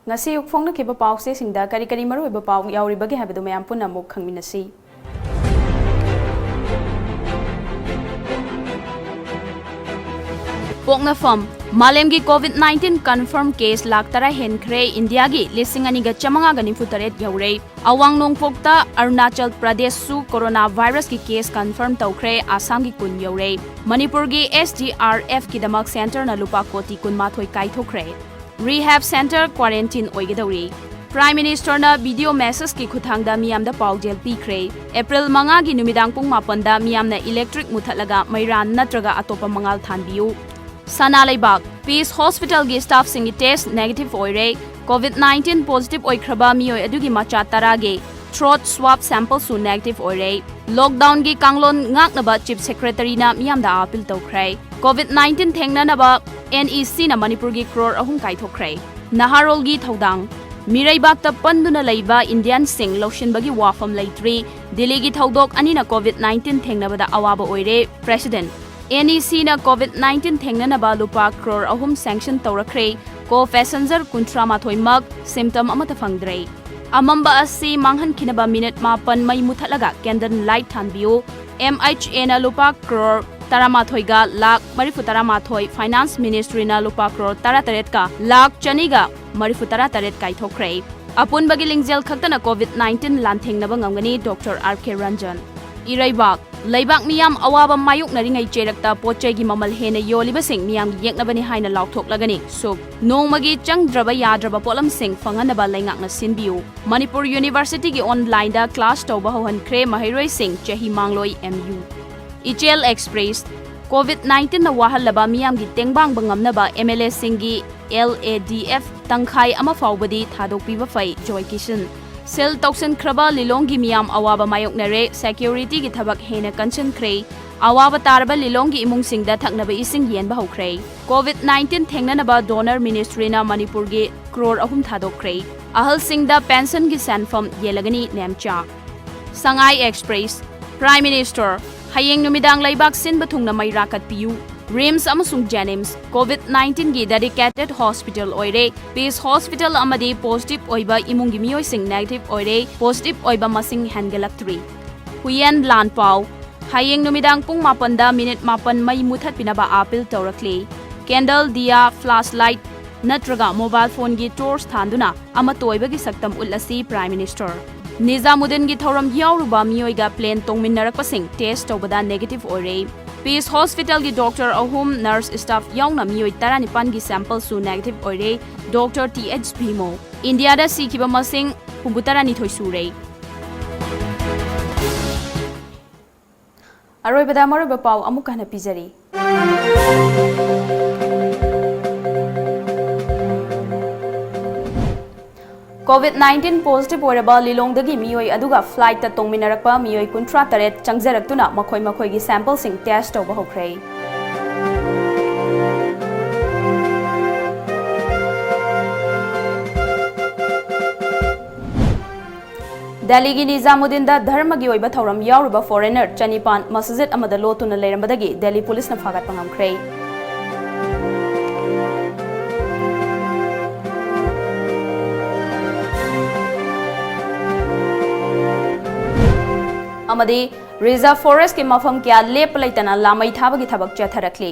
ꯉꯁꯤ ꯑꯌꯨꯛ ꯐꯣꯡꯅꯈꯤꯕ ꯄꯥꯎꯆꯦꯁꯤꯡꯗ ꯀꯔꯤ ꯀꯔꯤ ꯃꯔꯨꯑꯣꯏꯕ ꯄꯥꯎ ꯌꯥꯎꯔꯤꯕꯒꯦ ꯍꯥꯏꯕꯗꯨ ꯃꯌꯥꯝ ꯄꯨꯟꯅ ꯑꯃꯨꯛ ꯈꯪꯃꯤꯟꯅꯁꯤ꯫ ꯄꯣꯛꯅꯐꯝ: ꯃꯥꯂꯦꯝꯒꯤ COVID nineteen confirm case lakh ꯇꯔꯥ ꯍꯦꯟꯈ꯭ꯔꯦ, ꯏꯟꯗꯤꯌꯥꯒꯤ ꯂꯤꯁꯤꯡ ꯑꯅꯤꯒ ꯆꯥꯃꯉꯥꯒ ꯅꯤꯐꯨ ꯇꯔꯦꯠ ꯌꯧꯔꯦ꯫ ꯑꯋꯥꯡ ꯅꯣꯡꯄꯣꯛꯇ ꯑꯔꯨꯅꯥꯆꯜ ꯄ꯭ꯔꯗꯦꯁꯁꯨ ꯀꯣꯔꯣꯅꯥ ꯚꯥꯏꯔꯁꯀꯤ ꯀꯦꯁ ꯀꯟꯐꯥꯔꯝ ꯇꯧꯈ꯭ꯔꯦ, ꯑꯁꯥꯝꯒꯤ ꯀꯨꯟ ꯌꯧꯔꯦ꯫ ꯃꯅꯤꯄꯨꯔꯒꯤ SDRF ꯀꯤꯗꯃꯛ ꯁꯦꯟꯇꯔꯅ ꯂꯨꯄꯥ ꯀꯣꯇꯤ ꯀꯨꯟꯃꯥꯊꯣꯏ ꯀꯥꯏꯊꯣꯛꯈ꯭ꯔꯦ꯫ ꯔꯤꯍꯦꯕ ꯁꯦꯟꯇꯔ ꯀ꯭ꯋꯥꯔꯦꯟꯇꯤꯟ ꯑꯣꯏꯒꯗꯧꯔꯤ꯫ ꯄ꯭ꯔꯥꯏꯝ ꯃꯤꯅꯤꯁꯇꯔꯅ ꯚꯤꯗꯤꯑꯣ ꯃꯦꯁꯦꯖꯀꯤ ꯈꯨꯠꯊꯥꯡꯗ ꯃꯤꯌꯥꯝꯗ ꯄꯥꯎꯖꯦꯜ ꯄꯤꯈ꯭ꯔꯦ꯫ ꯑꯦꯄ꯭ꯔꯤꯜ ꯃꯉꯥꯒꯤ ꯅꯨꯃꯤꯗꯥꯡ ꯄꯨꯡ ꯃꯥꯄꯟꯗ ꯃꯤꯌꯥꯝꯅ ꯏꯂꯦꯛꯇ꯭ꯔꯤꯛ ꯃꯨꯊꯠꯂꯒ ꯃꯩꯔꯥ ꯅꯠꯇ꯭ꯔꯒ ꯑꯇꯣꯞꯄ ꯃꯉꯥꯜ ꯊꯥꯟꯕꯤꯌꯨ꯫ ꯁꯅꯥ ꯂꯩꯕꯥꯛ: ꯄꯤꯁ ꯍꯣꯁꯄꯤꯇꯥꯜꯒꯤ ꯁ꯭ꯇꯥꯐꯁꯤꯡꯒꯤ ꯇꯦꯁ ꯅꯦꯒꯦꯇꯤꯚ ꯑꯣꯏꯔꯦ꯫ COVID nineteen ꯄꯣꯖꯤꯇꯤꯚ ꯑꯣꯏꯈ꯭ꯔꯕ ꯃꯤꯑꯣꯏ ꯑꯗꯨꯒꯤ ꯃꯆꯥ ꯇꯔꯥꯒꯤ ꯊ꯭ꯔꯣꯠ ꯁ꯭ꯋꯥꯕ ꯁꯦꯝꯄꯜꯁꯨ ꯅꯦꯒꯦꯇꯤꯚ ꯑꯣꯏꯔꯦ꯫ ꯂꯣꯛꯗꯥꯎꯟꯒꯤ ꯀꯥꯡꯂꯣꯟ ꯉꯥꯛꯅꯕ ꯆꯤꯐ ꯁꯦꯀ꯭ꯔꯦꯇꯔꯤꯅ ꯃꯤꯌꯥꯝꯗ ꯑꯥꯄꯤꯜ ꯇꯧꯈ꯭ꯔꯦ꯫ COVID nineteen ꯊꯦꯡꯅꯅꯕ NECꯅ ꯃꯅꯤꯄꯨꯔꯒꯤ ꯀ꯭ꯔꯣꯔ ꯑꯍꯨꯝ ꯀꯥꯏꯊꯣꯛꯈ꯭ꯔꯦ꯫ ꯅꯍꯥꯔꯣꯜꯒꯤ ꯊꯧꯗꯥꯡ: ꯃꯤꯔꯩꯕꯥꯛꯇ ꯄꯟꯗꯨꯅ ꯂꯩꯕ ꯏꯟꯗꯤꯌꯟꯁꯤꯡ ꯂꯧꯁꯤꯟꯕꯒꯤ ꯋꯥꯐꯝ ꯂꯩꯇ꯭ꯔꯤ꯫ ꯗꯤꯜꯂꯤꯒꯤ ꯊꯧꯗꯣꯛ ꯑꯅꯤꯅ COVID nineteen ꯊꯦꯡꯅꯕꯗ ꯑꯋꯥꯕ ꯑꯣꯏꯔꯦ꯫ ꯄ꯭ꯔꯦꯁꯤꯗꯦꯟꯠ: NECꯅ COVID nineteen ꯊꯦꯡꯅꯅꯕ ꯂꯨꯄꯥ ꯀ꯭ꯔꯣꯔ ꯑꯍꯨꯝ ꯁꯦꯡꯁꯟ ꯇꯧꯔꯛꯈ꯭ꯔꯦ꯫ ꯀꯣ ꯄꯦꯁꯦꯟꯖꯔ ꯀꯨꯟꯊ꯭ꯔꯥ ꯃꯥꯊꯣꯏ ꯃꯛ ꯁꯤꯝꯇꯝ ꯑꯃꯠꯇ ꯐꯪꯗ꯭ꯔꯦ꯫ ꯑꯃꯝꯕ ꯑꯁꯤ ꯃꯥꯡꯍꯟꯈꯤꯅꯕ ꯃꯤꯅꯤꯠ ꯃꯥꯄꯟ ꯃꯩ ꯃꯨꯊꯠꯂꯒ ꯀꯦꯟꯗꯜ ꯂꯥꯏꯠ ꯊꯥꯟꯕꯤꯌꯨ꯫ MHAꯅ ꯂꯨꯄꯥ ꯀ꯭ꯔꯣꯔ ꯇꯔꯥꯃꯥꯊꯣꯏꯒ ꯂꯥꯈ ꯃꯔꯤꯐꯨ ꯇꯔꯥꯃꯥꯊꯣꯏ, ꯐꯥꯏꯅꯥꯟꯁ ꯃꯤꯅꯤꯁꯇ꯭ꯔꯤꯅ ꯂꯨꯄꯥ ꯀ꯭ꯔꯣꯔ ꯇꯔꯥꯇꯔꯦꯠꯀ ꯂꯥꯈ ꯆꯅꯤꯒ ꯃꯔꯤꯐꯨ ꯇꯔꯥꯇꯔꯦꯠ ꯀꯥꯏꯊꯣꯛꯈ꯭ꯔꯦ꯫ ꯑꯄꯨꯟꯕꯒꯤ ꯂꯤꯡꯖꯦꯜ ꯈꯛꯇꯅ COVID nineteen ꯂꯥꯟꯊꯦꯡꯅꯕ ꯉꯝꯒꯅꯤ, ꯗꯣꯛꯇꯔ ꯑꯥꯔ ꯀꯦ ꯔꯟꯖꯟ꯫ ꯏꯔꯩꯕꯥꯛ: ꯂꯩꯕꯥꯛ ꯃꯤꯌꯥꯝ ꯑꯋꯥꯕ ꯃꯥꯌꯣꯛꯅꯔꯤꯉꯩ ꯆꯩꯔꯛꯇ ꯄꯣꯠ ꯆꯩꯒꯤ ꯃꯃꯜ ꯍꯦꯟꯅ ꯌꯣꯜꯂꯤꯕꯁꯤꯡ ꯃꯤꯌꯥꯝꯒꯤ ꯌꯦꯛꯅꯕꯅꯤ ꯍꯥꯏꯅ ꯂꯥꯎꯊꯣꯛꯂꯒꯅꯤ꯫ ꯁꯨꯛ: ꯅꯣꯡꯃꯒꯤ ꯆꯪꯗ꯭ꯔꯕ ꯌꯥꯗ꯭ꯔꯕ ꯄꯣꯠꯂꯝꯁꯤꯡ ꯐꯪꯍꯟꯅꯕ ꯂꯩꯉꯥꯛꯅ ꯁꯤꯟꯕꯤꯌꯨ꯫ ꯃꯅꯤꯄꯨꯔ ꯌꯨꯅꯤꯚꯔꯁꯤꯇꯤꯒꯤ ꯑꯣꯟꯂꯥꯏꯟꯗ ꯀ꯭ꯂꯥꯁ ꯇꯧꯕ ꯍꯧꯍꯟꯈ꯭ꯔꯦ ꯃꯍꯩꯔꯣꯏꯁꯤꯡ, ꯆꯍꯤ ꯃꯥꯡꯂꯣꯏ, MU꯫ ꯏꯆꯦꯜ ꯑꯦꯛꯁꯄ꯭ꯔꯦꯁ: COVID nineteen ꯅ ꯋꯥꯍꯜꯂꯕ ꯃꯤꯌꯥꯝꯒꯤ ꯇꯦꯡꯕꯥꯡꯕ ꯉꯝꯅꯕ MLA ꯁꯤꯡꯒꯤ LADF ꯇꯪꯈꯥꯏ ꯑꯃ ꯐꯥꯎꯕꯗꯤ ꯊꯥꯗꯣꯛꯄꯤꯕ ꯐꯩ, ꯖꯣꯏ ꯀꯤꯁꯟ꯫ ꯁꯤꯜ ꯇꯧꯁꯤꯟꯈ꯭ꯔꯕ ꯂꯤꯂꯣꯡꯒꯤ ꯃꯤꯌꯥꯝ ꯑꯋꯥꯕ ꯃꯥꯌꯣꯛꯅꯔꯦ, security ꯒꯤ ꯊꯕꯛ ꯍꯦꯟꯅ ꯀꯟꯁꯤꯟꯈ꯭ꯔꯦ꯫ ꯑꯋꯥꯕ ꯇꯥꯔꯕ ꯂꯤꯂꯣꯡꯒꯤ ꯏꯃꯨꯡꯁꯤꯡꯗ ꯊꯛꯅꯕ ꯏꯁꯤꯡ ꯌꯦꯟꯕ ꯍꯧꯈ꯭ꯔꯦ꯫ COVID nineteen ꯊꯦꯡꯅꯅꯕ donor ministry ꯅ ꯃꯅꯤꯄꯨꯔꯒꯤ ꯀ꯭ꯔꯣꯔ ꯑꯍꯨꯝ ꯊꯥꯗꯣꯛꯈ꯭ꯔꯦ꯫ ꯑꯍꯜꯁꯤꯡꯗ pension ꯒꯤ ꯁꯦꯟꯐꯝ ꯌꯦꯜꯂꯒꯅꯤ ꯅꯦꯝꯆꯥ꯫ ꯁꯉꯥꯏ ꯑꯦꯛꯁꯄ꯭ꯔꯦꯁ꯫ Prime Minister, ꯍꯌꯦꯡ ꯅꯨꯃꯤꯗꯥꯡ ꯂꯩꯕꯥꯛ ꯁꯤꯟꯕ ꯊꯨꯡꯅ ꯃꯩ ꯔꯥꯀꯠꯄꯤꯌꯨ꯫ RIMS ꯑꯃꯁꯨꯡ JNIMS COVID nineteen ꯒꯤ dedicated hospital ꯑꯣꯏꯔꯦ꯫ Peace Hospital ꯑꯃꯗꯤ positive ꯑꯣꯏꯕ ꯏꯃꯨꯡꯒꯤ ꯃꯤꯑꯣꯏꯁꯤꯡ negative ꯑꯣꯏꯔꯦ꯫ Positive ꯑꯣꯏꯕ ꯃꯁꯤꯡ ꯍꯦꯟꯒꯠꯂꯛꯇ꯭ꯔꯤ꯫ ꯍꯨꯌꯦꯟ ꯂꯥꯟꯄꯥꯎ꯫ ꯍꯌꯦꯡ ꯅꯨꯃꯤꯗꯥꯡ ꯄꯨꯡ ꯃꯥꯄꯟꯗ minute ꯃꯥꯄꯟ ꯃꯩ ꯃꯨꯊꯠꯄꯤꯅꯕ appeal ꯇꯧꯔꯛꯂꯤ꯫ Candle, diya, flashlight ꯅꯠꯇ꯭ꯔꯒ mobile phone ꯒꯤ torch ꯊꯥꯟꯗꯨꯅ ꯑꯃꯠꯇ ꯑꯣꯏꯕꯒꯤ ꯁꯛꯇꯝ ꯎꯠꯂꯁꯤ, Prime Minister꯫ ꯅꯤꯖꯥꯃꯨꯗꯤꯟꯒꯤ ꯊꯧꯔꯝ ꯌꯥꯎꯔꯨꯕ ꯃꯤꯑꯣꯏꯒ plane ꯇꯣꯡꯃꯤꯟꯅꯔꯛꯄꯁꯤꯡ test ꯇꯧꯕꯗ negative ꯑꯣꯏꯔꯦ꯫ Peace Hospital ꯒꯤ doctor ꯑꯍꯨꯝ, nurse staff ꯌꯥꯎꯅ ꯃꯤꯑꯣꯏ ꯇꯔꯥꯅꯤꯄꯥꯟꯒꯤ sample ꯁꯨ negative ꯑꯣꯏꯔꯦ, Doctor T H ꯚꯤꯃꯣ꯫ ꯏꯟꯗꯤꯌꯥꯗ ꯁꯤꯈꯤꯕ ꯃꯁꯤꯡ ꯍꯨꯝꯐꯨꯇꯔꯥꯅꯤꯊꯣꯏ ꯁꯨꯔꯦ꯫ ꯑꯔꯣꯏꯕꯗ ꯃꯔꯨꯑꯣꯏꯕ ꯄꯥꯎ ꯑꯃꯨꯛ ꯍꯟꯅ ꯄꯤꯖꯔꯤ꯫ COVID nineteen positive ꯑꯣꯏꯔꯕ ꯂꯤꯂꯣꯡꯗꯒꯤ ꯃꯤꯑꯣꯏ ꯑꯗꯨꯒ flight ꯇ ꯇꯣꯡꯃꯤꯟꯅꯔꯛꯄ ꯃꯤꯑꯣꯏ ꯀꯨꯟꯊ꯭ꯔꯥ ꯇꯔꯦꯠ ꯆꯪꯖꯔꯛꯇꯨꯅ ꯃꯈꯣꯏ ꯃꯈꯣꯏꯒꯤ sample ꯁꯤꯡ test ꯇꯧꯕ ꯍꯧꯈ꯭ꯔꯦ꯫ ꯗꯦꯜꯂꯤꯒꯤ ꯅꯤꯖꯥꯃꯨꯗꯤꯟꯗ ꯙꯔꯃꯒꯤ ꯑꯣꯏꯕ ꯊꯧꯔꯝ ꯌꯥꯎꯔꯨꯕ foreigner ꯆꯅꯤꯄꯥꯟ ꯃꯁꯖꯤꯗ ꯑꯃꯗ ꯂꯣꯠꯇꯨꯅ ꯂꯩꯔꯝꯕꯗꯒꯤ ꯗꯦꯜꯂꯤ ꯄꯨꯂꯤꯁꯅ ꯐꯥꯒꯠꯄ ꯉꯝꯈ꯭ꯔꯦ꯫ ꯑꯃꯗꯤ reserve forest ꯀꯤ ꯃꯐꯝ ꯀꯌꯥ ꯂꯦꯞꯄ ꯂꯩꯇꯅ ꯂꯥꯃꯩ ꯊꯥꯕꯒꯤ ꯊꯕꯛ ꯆꯠꯊꯔꯛꯂꯤ꯫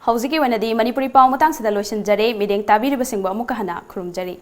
ꯍꯧꯖꯤꯛꯀꯤ ꯑꯣꯏꯅꯗꯤ ꯃꯅꯤꯄꯨꯔꯤ ꯄꯥꯎ ꯃꯇꯥꯡꯁꯤꯗ ꯂꯣꯏꯁꯤꯟꯖꯔꯦ꯫ ꯃꯤꯠꯌꯦꯡ ꯇꯥꯕꯤꯔꯤꯕꯁꯤꯡꯕꯨ ꯑꯃꯨꯛꯀ ꯍꯟꯅ ꯈꯨꯔꯨꯝꯖꯔꯤ꯫